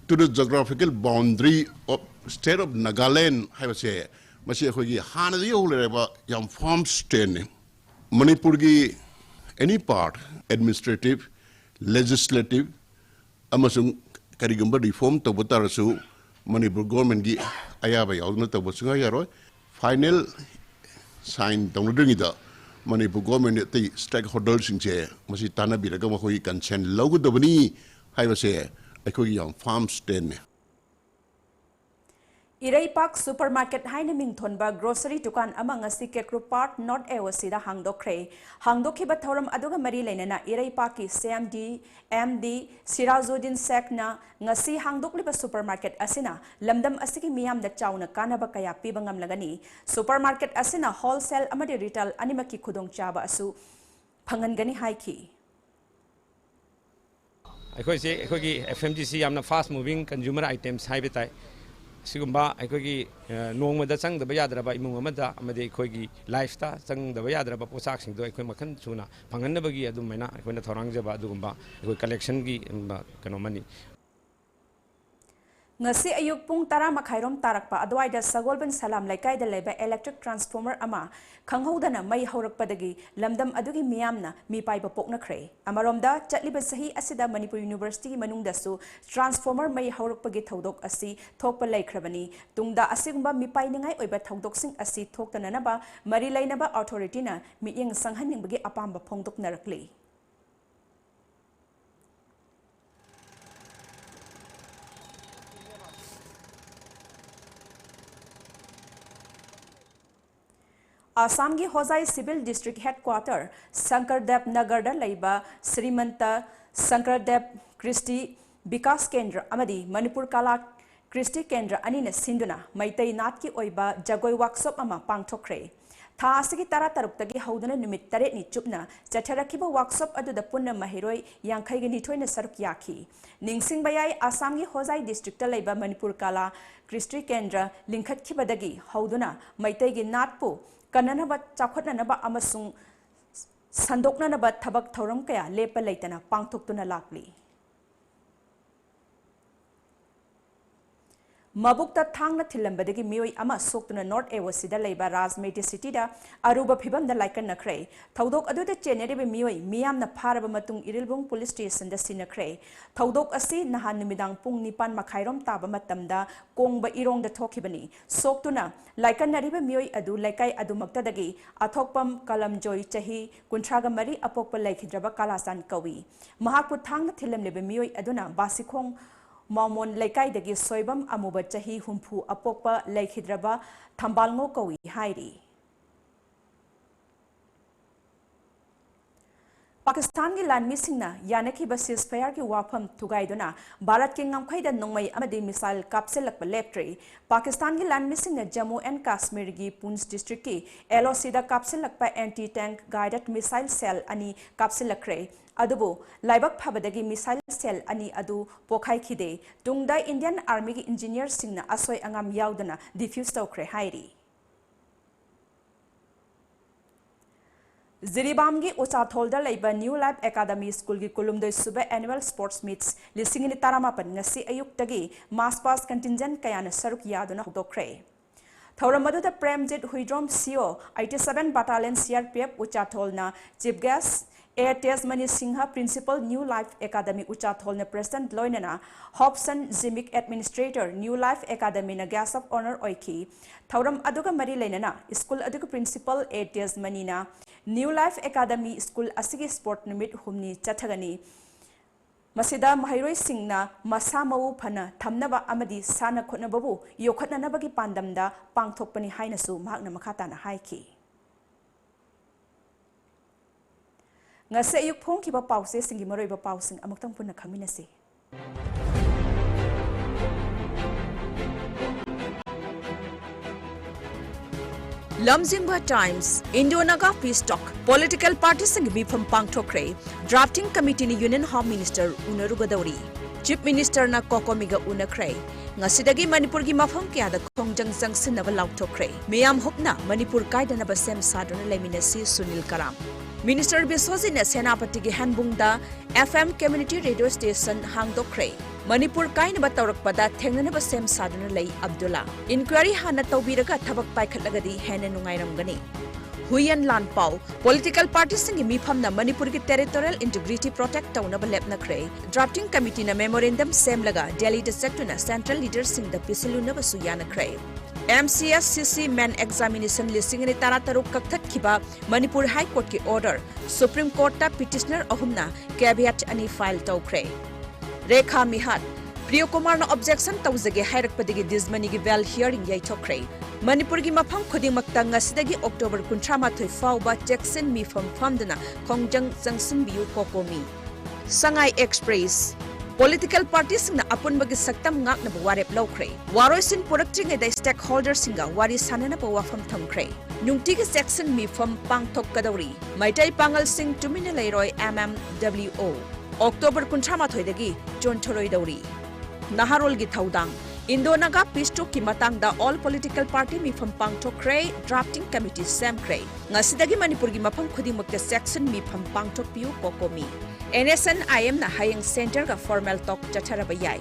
to the geographical boundary of state of Nagaland ꯍꯥꯏꯕꯁꯦ, ꯃꯁꯤ ꯑꯩꯈꯣꯏꯒꯤ ꯍꯥꯟꯅꯗꯒꯤ ꯍꯧꯅ ꯂꯩꯔꯕ ꯌꯥꯝ firm standꯅꯤ꯫ ꯃꯅꯤꯄꯨꯔꯒꯤ any part, administrative, legislative ꯑꯃꯁꯨꯡ ꯀꯔꯤꯒꯨꯝꯕ reform ꯇꯧꯕ ꯇꯥꯔꯁꯨ, ꯃꯅꯤꯄꯨꯔ governmentꯀꯤ ꯑꯌꯥꯕ ꯌꯥꯎꯗꯅ ꯇꯧꯕ ꯁꯨꯡꯌꯥ ꯌꯥꯔꯣꯏ꯫ Final sign ꯇꯧꯅꯗ꯭ꯔꯤꯉꯩꯗ ꯃꯅꯤꯄꯨꯔ government ꯑꯇꯩ stakeholderꯁꯤꯡꯁꯦ ꯃꯁꯤ ꯇꯥꯟꯅꯕꯤꯔꯒ ꯃꯈꯣꯏꯒꯤ consent ꯂꯧꯒꯗꯕꯅꯤ ꯍꯥꯏꯕꯁꯦ ꯑꯩꯈꯣꯏꯒꯤ ꯌꯥꯝ firm standꯅꯤ꯫ ꯏꯔꯩꯄꯥꯛ ꯁꯨꯄꯔꯃꯥꯔꯀꯦꯠ ꯍꯥꯏꯅ ꯃꯤꯡꯊꯣꯟꯕ ꯒ꯭ꯔꯣꯁꯔꯤ ꯗꯨꯀꯥꯟ ꯑꯃ ꯉꯁꯤ ꯀꯦꯀ꯭ꯔꯨ ꯄꯥꯔꯛ ꯅꯣꯔꯠ ꯑꯦ ꯑꯣ ꯁꯤꯗ ꯍꯥꯡꯗꯣꯛꯈ꯭ꯔꯦ꯫ ꯍꯥꯡꯗꯣꯛꯈꯤꯕ ꯊꯧꯔꯝ ꯑꯗꯨꯒ ꯃꯔꯤ ꯂꯩꯅꯅ ꯏꯔꯩꯄꯥꯛꯀꯤ ꯁꯤ ꯑꯦꯝ ꯗꯤ, ꯑꯦꯝ ꯗꯤ ꯁꯤꯔꯥꯖꯨꯗꯤꯟ ꯁꯦꯈꯅ ꯉꯁꯤ ꯍꯥꯡꯗꯣꯛꯂꯤꯕ ꯁꯨꯄꯔꯃꯥꯔꯀꯦꯠ ꯑꯁꯤꯅ ꯂꯝꯗꯝ ꯑꯁꯤꯒꯤ ꯃꯤꯌꯥꯝꯗ ꯆꯥꯎꯅ ꯀꯥꯟꯅꯕ ꯀꯌꯥ ꯄꯤꯕ ꯉꯝꯂꯒꯅꯤ꯫ ꯁꯨꯄꯔꯃꯥꯔꯀꯦꯠ ꯑꯁꯤꯅ ꯍꯣꯜꯁꯦꯜ ꯑꯃꯗꯤ ꯔꯤꯇꯦꯜ ꯑꯅꯤꯃꯛꯀꯤ ꯈꯨꯗꯣꯡꯆꯥꯕ ꯑꯁꯨ ꯐꯪꯍꯟꯒꯅꯤ ꯍꯥꯏꯈꯤ꯫ ꯑꯩꯈꯣꯏꯁꯦ ꯑꯩꯈꯣꯏꯒꯤ ꯑꯦꯐ ꯑꯦꯝ ꯖꯤ ꯁꯤ ꯌꯥꯝꯅ fast moving consumer items ꯍꯥꯏꯕ ꯇꯥꯏ꯫ ꯑꯁꯤꯒꯨꯝꯕ ꯑꯩꯈꯣꯏꯒꯤ, ꯑ, ꯅꯣꯡꯃꯗ ꯆꯪꯗꯕ ꯌꯥꯗ꯭ꯔꯕ ꯏꯃꯨꯡ ꯑꯃꯗ ꯑꯃꯗꯤ ꯑꯩꯈꯣꯏꯒꯤ ꯂꯥꯏꯐꯇ ꯆꯪꯗꯕ ꯌꯥꯗ꯭ꯔꯕ ꯄꯣꯠꯆꯥꯛꯁꯤꯡꯗꯣ ꯑꯩꯈꯣꯏ ꯃꯈꯜ ꯁꯨꯅ ꯐꯪꯍꯟꯅꯕꯒꯤ ꯑꯗꯨꯃꯥꯏꯅ ꯑꯩꯈꯣꯏꯅ ꯊꯧꯔꯥꯡꯖꯕ ꯑꯗꯨꯒꯨꯝꯕ ꯑꯩꯈꯣꯏ ꯀꯂꯦꯛꯁꯟꯒꯤ, ꯎꯝ, ꯀꯩꯅꯣ ꯑꯃꯅꯤ꯫ ꯉꯁꯤ ꯑꯌꯨꯛ ꯄꯨꯡ ꯇꯔꯥ ꯃꯈꯥꯏꯔꯣꯝ ꯇꯥꯔꯛꯄ ꯑꯗꯨꯋꯥꯏꯗ ꯁꯒꯣꯜꯕꯟ ꯁꯂꯥꯝ ꯂꯩꯀꯥꯏꯗ ꯂꯩꯕ electric transformer ꯑꯃ ꯈꯪꯍꯧꯗꯅ ꯃꯩ ꯍꯧꯔꯛꯄꯗꯒꯤ ꯂꯝꯗꯝ ꯑꯗꯨꯒꯤ ꯃꯤꯌꯥꯝꯅ ꯃꯤꯄꯥꯏꯕ ꯄꯣꯛꯅꯈ꯭ꯔꯦ꯫ ꯑꯃꯔꯣꯝꯗ, ꯆꯠꯂꯤꯕ ꯆꯍꯤ ꯑꯁꯤꯗ ꯃꯅꯤꯄꯨꯔ ꯌꯨꯅꯤꯚꯔꯁꯤꯇꯤꯒꯤ ꯃꯅꯨꯡꯗꯁꯨ transformer ꯃꯩ ꯍꯧꯔꯛꯄꯒꯤ ꯊꯧꯗꯣꯛ ꯑꯁꯤ ꯊꯣꯛꯄ ꯂꯩꯈ꯭ꯔꯕꯅꯤ꯫ ꯇꯨꯡꯗ ꯑꯁꯤꯒꯨꯝꯕ ꯃꯤꯄꯥꯏꯅꯤꯡꯉꯥꯏ ꯑꯣꯏꯕ ꯊꯧꯗꯣꯛꯁꯤꯡ ꯑꯁꯤ ꯊꯣꯛꯇꯅꯅꯕ ꯃꯔꯤ ꯂꯩꯅꯕ authority ꯅ ꯃꯤꯠꯌꯦꯡ ꯆꯪꯍꯟꯅꯤꯡꯕꯒꯤ ꯑꯄꯥꯝꯕ ꯐꯣꯡꯗꯣꯛꯅꯔꯛꯂꯤ꯫ ꯑꯁꯥꯝꯒꯤ ꯍꯣꯖꯥꯏ civil district headquarter ꯁꯪꯀꯔꯗꯦꯕ ꯅꯒꯔꯗ ꯂꯩꯕ ꯁ꯭ꯔꯤꯃꯟꯇ ꯁꯪꯀꯔꯗꯦꯕ ꯀ꯭ꯔꯤꯁꯇꯤ ꯕꯤꯀꯥꯁ ꯀꯦꯟꯗ꯭ꯔ ꯑꯃꯗꯤ ꯃꯅꯤꯄꯨꯔ ꯀꯂꯥ ꯀ꯭ꯔꯤꯁꯇꯤ ꯀꯦꯟꯗ꯭ꯔ ꯑꯅꯤꯅ ꯁꯤꯟꯗꯨꯅ ꯃꯩꯇꯩ ꯅꯥꯠꯀꯤ ꯑꯣꯏꯕ ꯖꯒꯣꯏ ꯋꯥꯛꯁꯣꯞ ꯑꯃ ꯄꯥꯡꯊꯣꯛꯈ꯭ꯔꯦ꯫ ꯊꯥ ꯑꯁꯤꯒꯤ ꯇꯔꯥ ꯇꯔꯨꯛꯇꯒꯤ ꯍꯧꯗꯨꯅ ꯅꯨꯃꯤꯠ ꯇꯔꯦꯠꯅꯤ ꯆꯨꯞꯅ ꯆꯠꯊꯔꯛꯈꯤꯕ ꯋꯥꯛꯁꯣꯞ ꯑꯗꯨꯗ ꯄꯨꯟꯅ ꯃꯍꯩꯔꯣꯏ ꯌꯥꯡꯈꯩꯒ ꯅꯤꯊꯣꯏꯅ ꯁꯔꯨꯛ ꯌꯥꯈꯤ꯫ ꯅꯤꯡꯁꯤꯡꯕ ꯌꯥꯏ, ꯑꯁꯥꯝꯒꯤ ꯍꯣꯖꯥꯏ district ꯇ ꯂꯩꯕ ꯃꯅꯤꯄꯨꯔ ꯀꯂꯥ ꯀ꯭ꯔꯤꯁꯇꯤ ꯀꯦꯟꯗ꯭ꯔ ꯂꯤꯡꯈꯠꯈꯤꯕꯗꯒꯤ ꯍꯧꯗꯨꯅ ꯃꯩꯇꯩꯒꯤ ꯅꯥꯠꯄꯨ ꯀꯟꯅꯅꯕ, ꯆꯥꯎꯈꯠꯅꯅꯕ ꯑꯃꯁꯨꯡ ꯁꯟꯗꯣꯛꯅꯅꯕ ꯊꯕꯛ ꯊꯧꯔꯝ ꯀꯌꯥ ꯂꯦꯞꯄ ꯂꯩꯇꯅ ꯄꯥꯡꯊꯣꯛꯇꯨꯅ ꯂꯥꯛꯂꯤ꯫ ꯃꯕꯨꯛꯇ ꯊꯥꯡꯅ ꯊꯤꯜꯂꯝꯕꯗꯒꯤ ꯃꯤꯑꯣꯏ ꯑꯃ ꯁꯣꯛꯇꯨꯅ ꯅꯣꯔꯠ ꯑꯦ ꯑꯣ ꯁꯤꯗ ꯂꯩꯕ ꯔꯥꯖ ꯃꯦꯗꯤ ꯁꯤꯇꯤꯗ ꯑꯔꯨꯕ ꯐꯤꯚꯝꯗ ꯂꯥꯏꯀꯠꯅꯈ꯭ꯔꯦ꯫ ꯊꯧꯗꯣꯛ ꯑꯗꯨꯗ ꯆꯦꯟꯅꯔꯤꯕ ꯃꯤꯑꯣꯏ ꯃꯤꯌꯥꯝꯅ ꯐꯥꯔꯕ ꯃꯇꯨꯡ ꯏꯔꯤꯜꯕꯨꯡ ꯄꯨꯂꯤꯁ ꯁ꯭ꯇꯦꯁꯟꯗ ꯁꯤꯟꯅꯈ꯭ꯔꯦ꯫ ꯊꯧꯗꯣꯛ ꯑꯁꯤ ꯅꯍꯥꯟ ꯅꯨꯃꯤꯗꯥꯡ ꯄꯨꯡ ꯅꯤꯄꯥꯟ ꯃꯈꯥꯏꯔꯣꯝ ꯇꯥꯕ ꯃꯇꯝꯗ ꯀꯣꯡꯕ ꯏꯔꯣꯡꯗ ꯊꯣꯛꯈꯤꯕꯅꯤ꯫ ꯁꯣꯛꯇꯨꯅ ꯂꯥꯏꯀꯠꯅꯔꯤꯕ ꯃꯤꯑꯣꯏ ꯑꯗꯨ ꯂꯩꯀꯥꯏ ꯑꯗꯨꯃꯛꯇꯗꯒꯤ ꯑꯊꯣꯛꯄꯝ ꯀꯂꯝꯖꯣꯏ, ꯆꯍꯤ ꯀꯨꯟꯊ꯭ꯔꯥꯒ ꯃꯔꯤ, ꯑꯄꯣꯛꯄ ꯂꯩꯈꯤꯗ꯭ꯔꯕ ꯀꯂꯥꯆꯥꯟ ꯀꯧꯏ꯫ ꯃꯍꯥꯛꯄꯨ ꯊꯥꯡꯅ ꯊꯤꯜꯂꯝꯂꯤꯕ ꯃꯤꯑꯣꯏ ꯑꯗꯨꯅ ꯕꯥꯁꯤꯈꯣꯡ ꯃꯥꯎꯃꯣꯟ ꯂꯩꯀꯥꯏꯗꯒꯤ ꯁꯣꯏꯕꯝ ꯑꯃꯨꯕ ꯆꯍꯤ ꯍꯨꯝꯐꯨ ꯑꯄꯣꯛꯄ ꯂꯩꯈꯤꯗ꯭ꯔꯕ ꯊꯝꯕꯥꯜꯉꯧ ꯀꯧꯏ ꯍꯥꯏꯔꯤ꯫ ꯄꯥꯀꯤꯁꯇꯥꯟꯒꯤ ꯂꯥꯟꯃꯤꯁꯤꯡꯅ ꯌꯥꯅꯈꯤꯕ ceasefireꯒꯤ ꯋꯥꯐꯝ ꯊꯨꯒꯥꯏꯗꯨꯅ ꯚꯥꯔꯠꯀꯤ ꯉꯝꯈꯩꯗ ꯅꯣꯡꯃꯩ ꯑꯃꯗꯤ missile ꯀꯥꯞꯁꯤꯜꯂꯛꯄ ꯂꯦꯞꯇ꯭ꯔꯤ꯫ ꯄꯥꯀꯤꯁꯇꯥꯟꯒꯤ ꯂꯥꯟꯃꯤꯁꯤꯡꯅ Jammu and Kashmirꯒꯤ Poonch districtꯀꯤ LOCꯗ ꯀꯥꯞꯁꯤꯜꯂꯛꯄ anti-tank guided missile cell ꯑꯅꯤ ꯀꯥꯞꯁꯤꯜꯂꯛꯈ꯭ꯔꯦ꯫ ꯑꯗꯨꯕꯨ ꯂꯥꯏꯕꯛ ꯐꯕꯗꯒꯤ missile cell ꯑꯅꯤ ꯑꯗꯨ ꯄꯣꯈꯥꯏꯈꯤꯗꯦ꯫ ꯇꯨꯡꯗ Indian Armyꯒꯤ engineerꯁꯤꯡꯅ ꯑꯁꯣꯏ ꯑꯉꯥꯝ ꯌꯥꯎꯗꯅ defuse ꯇꯧꯈ꯭ꯔꯦ ꯍꯥꯏꯔꯤ꯫ ꯖꯤꯔꯤꯕꯥꯝꯒꯤ ꯎꯆꯥꯊꯣꯜꯗ ꯂꯩꯕ New Life Academy Schoolꯒꯤ ꯀꯨꯟꯍꯨꯝꯗꯣꯏ ꯁꯨꯕ annual sports meets ꯂꯤꯁꯤꯡ ꯑꯅꯤ ꯇꯔꯥꯃꯥꯄꯟ ꯉꯁꯤ ꯑꯌꯨꯛꯇꯒꯤ march past contingent ꯀꯌꯥꯅ ꯁꯔꯨꯛ ꯌꯥꯗꯨꯅ ꯍꯧꯗꯣꯛꯈ꯭ꯔꯦ꯫ ꯊꯧꯔꯝ ꯑꯗꯨꯗ Premjit Huidrom, C O, eighty seven Battalion C R P F ꯎꯆꯥꯊꯣꯜꯅ chief guest, A Tejmani Singha, Principal, New Life Academy ꯎꯆꯥꯊꯣꯜꯅ president, ꯂꯣꯏꯅꯅ Hobson Zimik, administrator, New Life Academyꯅ guest of honour ꯑꯣꯏꯈꯤ꯫ ꯊꯧꯔꯝ ꯑꯗꯨꯒ ꯃꯔꯤ ꯂꯩꯅꯅ school ꯑꯗꯨꯒꯤ principal A Tejmanyꯅ New Life Academy school ꯑꯁꯤꯒꯤ sport ꯅꯨꯃꯤꯠ ꯍꯨꯝꯅꯤ ꯆꯠꯊꯒꯅꯤ꯫ ꯃꯁꯤꯗ ꯃꯍꯩꯔꯣꯏꯁꯤꯡꯅ ꯃꯁꯥ ꯃꯎ ꯐꯅ ꯊꯝꯅꯕ ꯑꯃꯗꯤ ꯁꯥꯟꯅ ꯈꯣꯠꯅꯕꯕꯨ ꯌꯣꯛꯈꯠꯅꯅꯕꯒꯤ ꯄꯥꯟꯗꯝꯗ ꯄꯥꯡꯊꯣꯛꯄꯅꯤ ꯍꯥꯏꯅꯁꯨ ꯃꯍꯥꯛꯅ ꯃꯈꯥ ꯇꯥꯅ ꯍꯥꯏꯈꯤ꯫ ꯉꯁꯤ ꯑꯌꯨꯛ ꯐꯣꯡꯈꯤꯕ ꯄꯥꯎꯆꯦꯁꯤꯡꯒꯤ ꯃꯔꯨꯑꯣꯏꯕ ꯄꯥꯎꯁꯤꯡ ꯑꯃꯨꯛꯇꯪ ꯄꯨꯟꯅ ꯈꯪꯃꯤꯟꯅꯁꯤ꯫ ꯂꯝꯖꯤꯡꯕ Times, Indo-Naga Peace Talk, political partyꯁꯤꯡꯒꯤ ꯃꯤꯐꯝ ꯄꯥꯡꯊꯣꯛꯈ꯭ꯔꯦ꯫ Drafting committeeꯅ Union Home Minister ꯎꯅꯔꯨꯒꯗꯧꯔꯤ꯫ Chief Ministerꯅ COCOMIꯒ ꯎꯅꯈ꯭ꯔꯦ꯫ ꯉꯁꯤꯗꯒꯤ ꯃꯅꯤꯄꯨꯔꯒꯤ ꯃꯐꯝ ꯀꯌꯥꯗ ꯈꯣꯡꯖꯪ ꯆꯪꯁꯤꯟꯅꯕ ꯂꯥꯎꯊꯣꯛꯈ꯭ꯔꯦ꯫ ꯃꯤꯌꯥꯝ ꯍꯨꯞꯅ ꯃꯅꯤꯄꯨꯔ ꯀꯥꯏꯗꯅꯕ ꯁꯦꯝ ꯁꯥꯗꯨꯅ ꯂꯩꯃꯤꯟꯅꯁꯤ, ꯁꯨꯅꯤꯜ ꯀꯔꯥꯝ꯫ Minister ꯕꯤꯁ꯭ꯋꯖꯤꯠꯅ ꯁꯦꯅꯥꯄꯇꯤꯒꯤ ꯍꯦꯟꯕꯨꯡꯗ F M community radio station ꯍꯥꯡꯗꯣꯛꯈ꯭ꯔꯦ꯫ Manipur ꯀꯥꯏꯅꯕ ꯇꯧꯔꯛꯄꯗ ꯊꯦꯡꯅꯅꯕ ꯁꯦꯝ ꯁꯥꯗꯨꯅ ꯂꯩ ꯑꯕꯗꯨꯜꯂꯥ꯫ Inquiry ꯍꯥꯟꯅ ꯇꯧꯕꯤꯔꯒ ꯊꯕꯛ ꯄꯥꯏꯈꯠꯂꯒꯗꯤ ꯍꯦꯟꯅ ꯅꯨꯡꯉꯥꯏꯔꯝꯒꯅꯤ꯫ ꯍꯨꯏꯌꯦꯟ ꯂꯥꯟꯄꯥꯎ, political partyꯁꯤꯡꯒꯤ ꯃꯤꯐꯝꯅ ꯃꯅꯤꯄꯨꯔꯒꯤ territorial integrity protect ꯇꯧꯅꯕ ꯂꯦꯞꯅꯈ꯭ꯔꯦ꯫ Drafting committeeꯅ memorandum ꯁꯦꯝꯂꯒ ꯗꯦꯜꯂꯤꯗ ꯆꯠꯇꯨꯅ central leaderꯁꯤꯡꯗ ꯄꯤꯁꯤꯜꯂꯨꯅꯕꯁꯨ ꯌꯥꯅꯈ꯭ꯔꯦ꯫ M C S C C main examination ꯂꯤꯁꯤꯡ ꯑꯅꯤ ꯇꯔꯥꯇꯔꯨꯛ ꯀꯛꯊꯠꯈꯤꯕ Manipur High Courtꯀꯤ order, Supreme Courtꯇ petitioner ꯑꯍꯨꯝꯅ caveat ꯑꯅꯤ file ꯇꯧꯈ꯭ꯔꯦ꯫ ꯔꯦꯈꯥ ꯃꯤꯍꯥꯠ, ꯄ꯭ꯔꯤꯌꯣ ꯀꯨꯃꯥꯔꯅ objection ꯇꯧꯖꯒꯦ ꯍꯥꯏꯔꯛꯄꯗꯒꯤ ꯗꯤꯖꯃꯅꯤꯒꯤ bail hearing ꯌꯩꯊꯣꯛꯈ꯭ꯔꯦ꯫ ꯃꯅꯤꯄꯨꯔꯒꯤ ꯃꯐꯝ ꯈꯨꯗꯤꯡꯃꯛꯇ ꯉꯁꯤꯗꯒꯤ October ꯀꯨꯟꯊ꯭ꯔꯥ ꯃꯥꯊꯣꯏ ꯐꯥꯎꯕ ꯆꯦꯛꯁꯤꯟ ꯃꯤꯐꯝ ꯐꯝꯗꯨꯅ ꯈꯣꯡꯖꯪ ꯆꯪꯁꯤꯟꯕꯤꯌꯨ, ꯀꯣꯀꯣꯃꯤ꯫ ꯁꯉꯥꯏ Express꯫ Political partyꯁꯤꯡꯅ ꯑꯄꯨꯟꯕꯒꯤ ꯁꯛꯇꯝ ꯉꯥꯛꯅꯕ ꯋꯥꯔꯦꯞ ꯂꯧꯈ꯭ꯔꯦ꯫ ꯋꯥꯔꯣꯏꯁꯤꯟ ꯄꯨꯔꯛꯇ꯭ꯔꯤꯉꯩꯗ stakeholderꯁꯤꯡꯒ ꯋꯥꯔꯤ ꯁꯥꯅꯅꯕ ꯋꯥꯐꯝ ꯊꯝꯈ꯭ꯔꯦ꯫ ꯅꯨꯡꯇꯤꯒꯤ ꯆꯦꯛꯁꯤꯟ ꯃꯤꯐꯝ ꯄꯥꯡꯊꯣꯛꯀꯗꯧꯔꯤ꯫ ꯃꯩꯇꯩ ꯄꯥꯉꯜꯁꯤꯡ ꯇꯨꯃꯤꯟꯅ ꯂꯩꯔꯣꯏ, M M W O꯫ October ꯀꯨꯟꯊ꯭ꯔꯥ ꯃꯥꯊꯣꯏꯗꯒꯤ ꯆꯣꯟꯊꯔꯣꯏꯗꯧꯔꯤ꯫ ꯅꯍꯥꯔꯣꯜꯒꯤ ꯊꯧꯗꯥꯡ꯫ Indo-Naga peace talkꯀꯤ ꯃꯇꯥꯡꯗ all political party ꯃꯤꯐꯝ ꯄꯥꯡꯊꯣꯛꯈ꯭ꯔꯦ, drafting committee ꯁꯦꯝꯈ꯭ꯔꯦ꯫ ꯉꯁꯤꯗꯒꯤ ꯃꯅꯤꯄꯨꯔꯒꯤ ꯃꯐꯝ ꯈꯨꯗꯤꯡꯃꯛꯇ ꯆꯦꯛꯁꯤꯟ ꯃꯤꯐꯝ ꯄꯥꯡꯊꯣꯛꯄꯤꯌꯨ, ꯀꯣꯀꯣꯃꯤ꯫ NSNIMꯅ ꯍꯌꯦꯡ centreꯒ formal talk ꯆꯠꯊꯔꯕ ꯌꯥꯏ꯫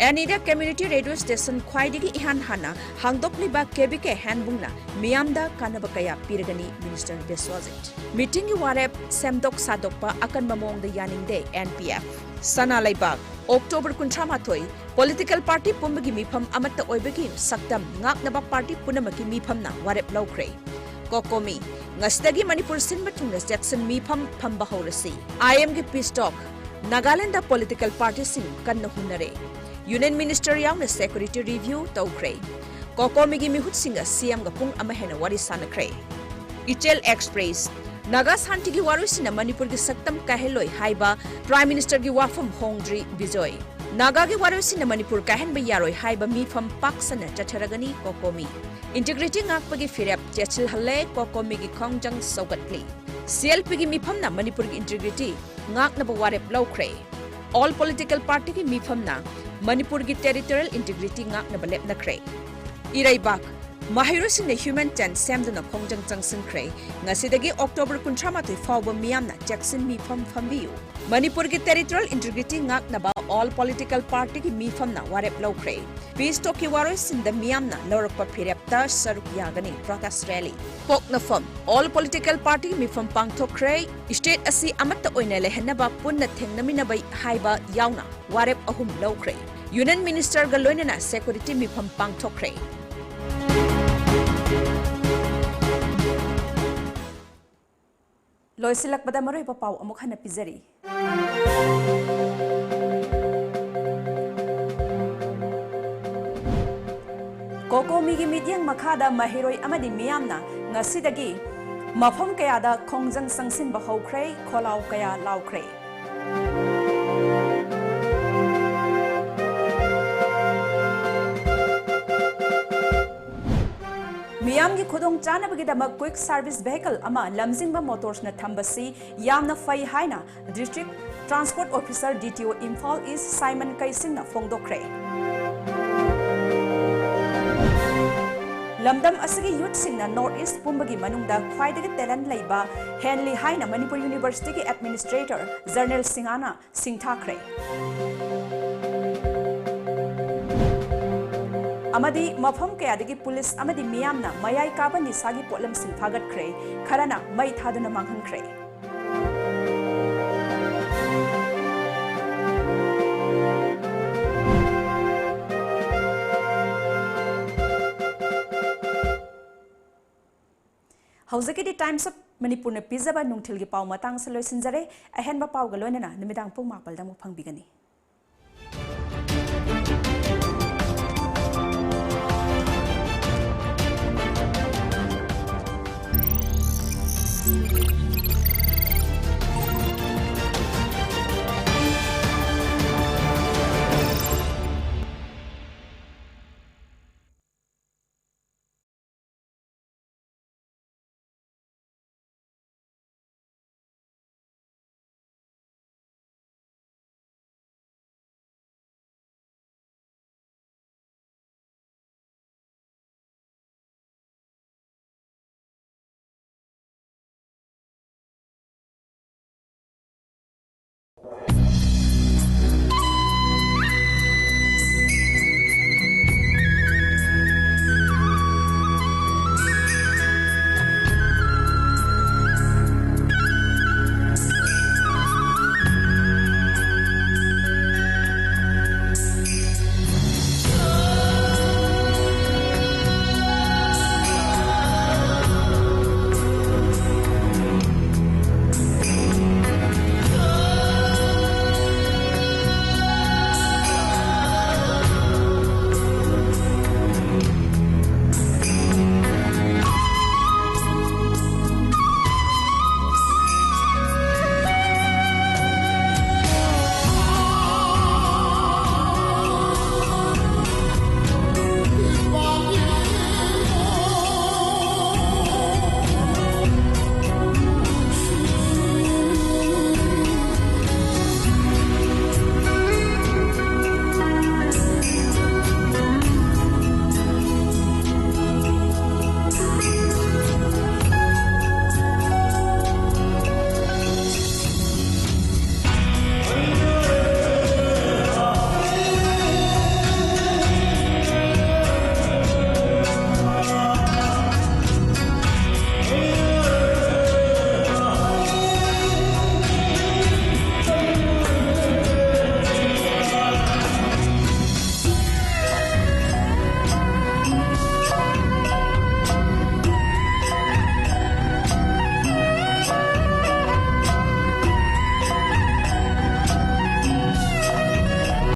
ꯑꯦꯅꯤꯗ community radio station ꯈ꯭ꯋꯥꯏꯗꯒꯤ ꯏꯍꯥꯟ ꯍꯥꯟꯅ ꯍꯥꯡꯗꯣꯛꯂꯤꯕ KBK ꯍꯦꯟꯕꯨꯡꯅ ꯃꯤꯌꯥꯝꯗ ꯀꯥꯟꯅꯕ ꯀꯌꯥ ꯄꯤꯔꯒꯅꯤ, Minister ꯕꯤꯁ꯭ꯋꯖꯤꯠ꯫ Meetingꯒꯤ ꯋꯥꯔꯦꯞ ꯁꯦꯝꯗꯣꯛ ꯁꯥꯗꯣꯛꯄ ꯑꯀꯟꯕ ꯃꯑꯣꯡꯗ ꯌꯥꯅꯤꯡꯗꯦ, NPF꯫ ꯁꯅꯥ ꯂꯩꯕꯥꯛ꯫ October ꯀꯨꯟꯊ꯭ꯔꯥ ꯃꯥꯊꯣꯏ, political party ꯄꯨꯝꯕꯒꯤ ꯃꯤꯐꯝ ꯑꯃꯠꯇ ꯑꯣꯏꯕꯒꯤ ꯁꯛꯇꯝ ꯉꯥꯛꯅꯕ party ꯄꯨꯝꯅꯃꯛꯀꯤ ꯃꯤꯐꯝꯅ ꯋꯥꯔꯦꯞ ꯂꯧꯈ꯭ꯔꯦ꯫ ꯀꯣꯀꯣꯃꯤ꯫ ꯉꯁꯤꯗꯒꯤ ꯃꯅꯤꯄꯨꯔ ꯁꯤꯟꯕ ꯊꯨꯡꯅ ꯆꯦꯛꯁꯤꯟ ꯃꯤꯐꯝ ꯐꯝꯕ ꯍꯧꯔꯁꯤ꯫ IMꯒꯤ peace talk꯫ ꯅꯥꯒꯥꯂꯦꯟꯗ political partyꯁꯤꯡ ꯀꯟꯅ ꯍꯨꯟꯅꯔꯦ꯫ Union Minister ꯌꯥꯎꯅ security review ꯇꯧꯈ꯭ꯔꯦ꯫ ꯀꯣꯀꯣꯃꯤꯒꯤ ꯃꯤꯍꯨꯠꯁꯤꯡꯒ CMꯒ ꯄꯨꯡ ꯑꯃ ꯍꯦꯟꯅ ꯋꯥꯔꯤ ꯁꯥꯟꯅꯈ꯭ꯔꯦ꯫ ꯏꯆꯦꯜ Express꯫ ꯅꯥꯒꯥ ꯁꯥꯟꯇꯤꯒꯤ ꯋꯥꯔꯣꯏꯁꯤꯟꯅ ꯃꯅꯤꯄꯨꯔꯒꯤ ꯁꯛꯇꯝ ꯀꯥꯏꯍꯜꯂꯣꯏ ꯍꯥꯏꯕ Prime Ministerꯒꯤ ꯋꯥꯐꯝ ꯍꯣꯡꯗ꯭ꯔꯤ, ꯕꯤꯖꯣꯏ꯫ ꯅꯥꯒꯥꯒꯤ ꯋꯥꯔꯣꯏꯁꯤꯟꯅ ꯃꯅꯤꯄꯨꯔ ꯀꯥꯏꯍꯟꯕ ꯌꯥꯔꯣꯏ ꯍꯥꯏꯕ ꯃꯤꯐꯝ ꯄꯥꯛ ꯁꯟꯅ ꯆꯠꯊꯔꯒꯅꯤ, ꯀꯣꯀꯣꯃꯤ꯫ Integrity ꯉꯥꯛꯄꯒꯤ ꯐꯤꯔꯦꯞ ꯆꯦꯠꯁꯤꯜꯍꯜꯂꯦ, ꯀꯣꯀꯣꯃꯤꯒꯤ ꯈꯣꯡꯖꯪ ꯁꯧꯒꯠꯂꯤ꯫ CLPꯒꯤ ꯃꯤꯐꯝꯅ ꯃꯅꯤꯄꯨꯔꯒꯤ integrity ꯉꯥꯛꯅꯕ ꯋꯥꯔꯦꯞ ꯂꯧꯈ꯭ꯔꯦ꯫ All political partyꯒꯤ ꯃꯤꯐꯝꯅ ꯃꯅꯤꯄꯨꯔꯒꯤ territorial integrity ꯉꯥꯛꯅꯕ ꯂꯦꯞꯅꯈ꯭ꯔꯦ꯫ ꯏꯔꯩꯕꯥꯛ꯫ ꯃꯍꯩꯔꯣꯏꯁꯤꯡꯅ human tent ꯁꯦꯝꯗꯨꯅ ꯈꯣꯡꯖꯪ ꯆꯪꯁꯤꯟꯈ꯭ꯔꯦ꯫ ꯉꯁꯤꯗꯒꯤ October ꯀꯨꯟꯊ꯭ꯔꯥ ꯃꯥꯊꯣꯏ ꯐꯥꯎꯕ ꯃꯤꯌꯥꯝꯅ ꯆꯦꯛꯁꯤꯟ ꯃꯤꯐꯝ ꯐꯝꯕꯤꯌꯨ꯫ ꯃꯅꯤꯄꯨꯔꯒꯤ territorial integrity ꯉꯥꯛꯅꯕ all political partyꯒꯤ ꯃꯤꯐꯝꯅ ꯋꯥꯔꯦꯞ ꯂꯧꯈ꯭ꯔꯦ꯫ Peace talkꯀꯤ ꯋꯥꯔꯣꯏꯁꯤꯟꯗ ꯃꯤꯌꯥꯝꯅ ꯂꯧꯔꯛꯄ ꯐꯤꯔꯦꯞꯇ ꯁꯔꯨꯛ ꯌꯥꯒꯅꯤ, protest rally꯫ ꯄꯣꯛꯅꯐꯝ꯫ All political partyꯒꯤ ꯃꯤꯐꯝ ꯄꯥꯡꯊꯣꯛꯈ꯭ꯔꯦ꯫ State ꯑꯁꯤ ꯑꯃꯠꯇ ꯑꯣꯏꯅ ꯂꯩꯍꯟꯅꯕ ꯄꯨꯟꯅ ꯊꯦꯡꯅꯃꯤꯟꯅꯕ ꯍꯥꯏꯕ ꯌꯥꯎꯅ ꯋꯥꯔꯦꯞ ꯑꯍꯨꯝ ꯂꯧꯈ꯭ꯔꯦ꯫ Union Ministerꯒ ꯂꯣꯏꯅꯅ security ꯃꯤꯐꯝ ꯄꯥꯡꯊꯣꯛꯈ꯭ꯔꯦ꯫ ꯂꯣꯏꯁꯤꯜꯂꯛꯄꯗ ꯃꯔꯨꯑꯣꯏꯕ ꯄꯥꯎ ꯑꯃꯨꯛ ꯍꯟꯅ ꯄꯤꯖꯔꯤ꯫ ꯃꯤꯒꯤ ꯃꯤꯠꯌꯦꯡ ꯃꯈꯥꯗ ꯃꯍꯩꯔꯣꯏ ꯑꯃꯗꯤ ꯃꯤꯌꯥꯝꯅ ꯉꯁꯤꯗꯒꯤ ꯃꯐꯝ ꯀꯌꯥꯗ ꯈꯣꯡꯖꯪ ꯆꯪꯁꯤꯟꯕ ꯍꯧꯈ꯭ꯔꯦ, ꯈꯣꯜꯂꯥꯎ ꯀꯌꯥ ꯂꯥꯎꯈ꯭ꯔꯦ꯫ ꯃꯤꯌꯥꯝꯒꯤ ꯈꯨꯗꯣꯡ ꯆꯥꯅꯕꯒꯤꯗꯃꯛ quick service vehicle ꯑꯃ ꯂꯝꯖꯤꯡꯕ ꯃꯣꯇꯣꯔꯁꯅ ꯊꯝꯕꯁꯤ ꯌꯥꯝꯅ ꯐꯩ ꯍꯥꯏꯅ District Transport Officer, D T O, Imphal east Saiman ꯀꯩꯁꯤꯡꯅ ꯐꯣꯡꯗꯣꯛꯈ꯭ꯔꯦ꯫ ꯂꯝꯗꯝ ꯑꯁꯤꯒꯤ ꯌꯨꯠꯁꯤꯡꯅ North East ꯄꯨꯝꯕꯒꯤ ꯃꯅꯨꯡꯗ ꯈ꯭ꯋꯥꯏꯗꯒꯤ talent ꯂꯩꯕ ꯍꯦꯟꯂꯤ ꯍꯥꯏꯅ ꯃꯅꯤꯄꯨꯔ ꯌꯨꯅꯤꯚꯔꯁꯤꯇꯤꯒꯤ Administrator General ꯁꯤꯡꯍꯥꯅ ꯁꯤꯡꯊꯥꯈ꯭ꯔꯦ꯫ ꯑꯃꯗꯤ ꯃꯐꯝ ꯀꯌꯥꯗꯒꯤ ꯄꯨꯂꯤꯁ ꯑꯃꯗꯤ ꯃꯤꯌꯥꯝꯅ ꯃꯌꯥꯏ ꯀꯥꯕ ꯅꯤꯁꯥꯒꯤ ꯄꯣꯠꯂꯝꯁꯤꯡ ꯐꯥꯒꯠꯈ꯭ꯔꯦ, ꯈꯔꯅ ꯃꯩ ꯊꯥꯗꯨꯅ ꯃꯥꯡꯍꯟꯈ꯭ꯔꯦ꯫ ꯍꯧꯖꯤꯛꯀꯤꯗꯤ Times of ꯃꯅꯤꯄꯨꯔꯅ ꯄꯤꯖꯕ ꯅꯨꯡꯊꯤꯜꯒꯤ ꯄꯥꯎ ꯃꯇꯥꯡꯁꯨ ꯂꯣꯏꯁꯤꯟꯖꯔꯦ꯫ ꯑꯍꯦꯟꯕ ꯄꯥꯎꯒ ꯂꯣꯏꯅꯅ ꯅꯨꯃꯤꯗꯥꯡ ꯄꯨꯡ ꯃꯥꯄꯜꯗ ꯑꯃꯨꯛ ꯐꯪꯕꯤꯒꯅꯤ꯫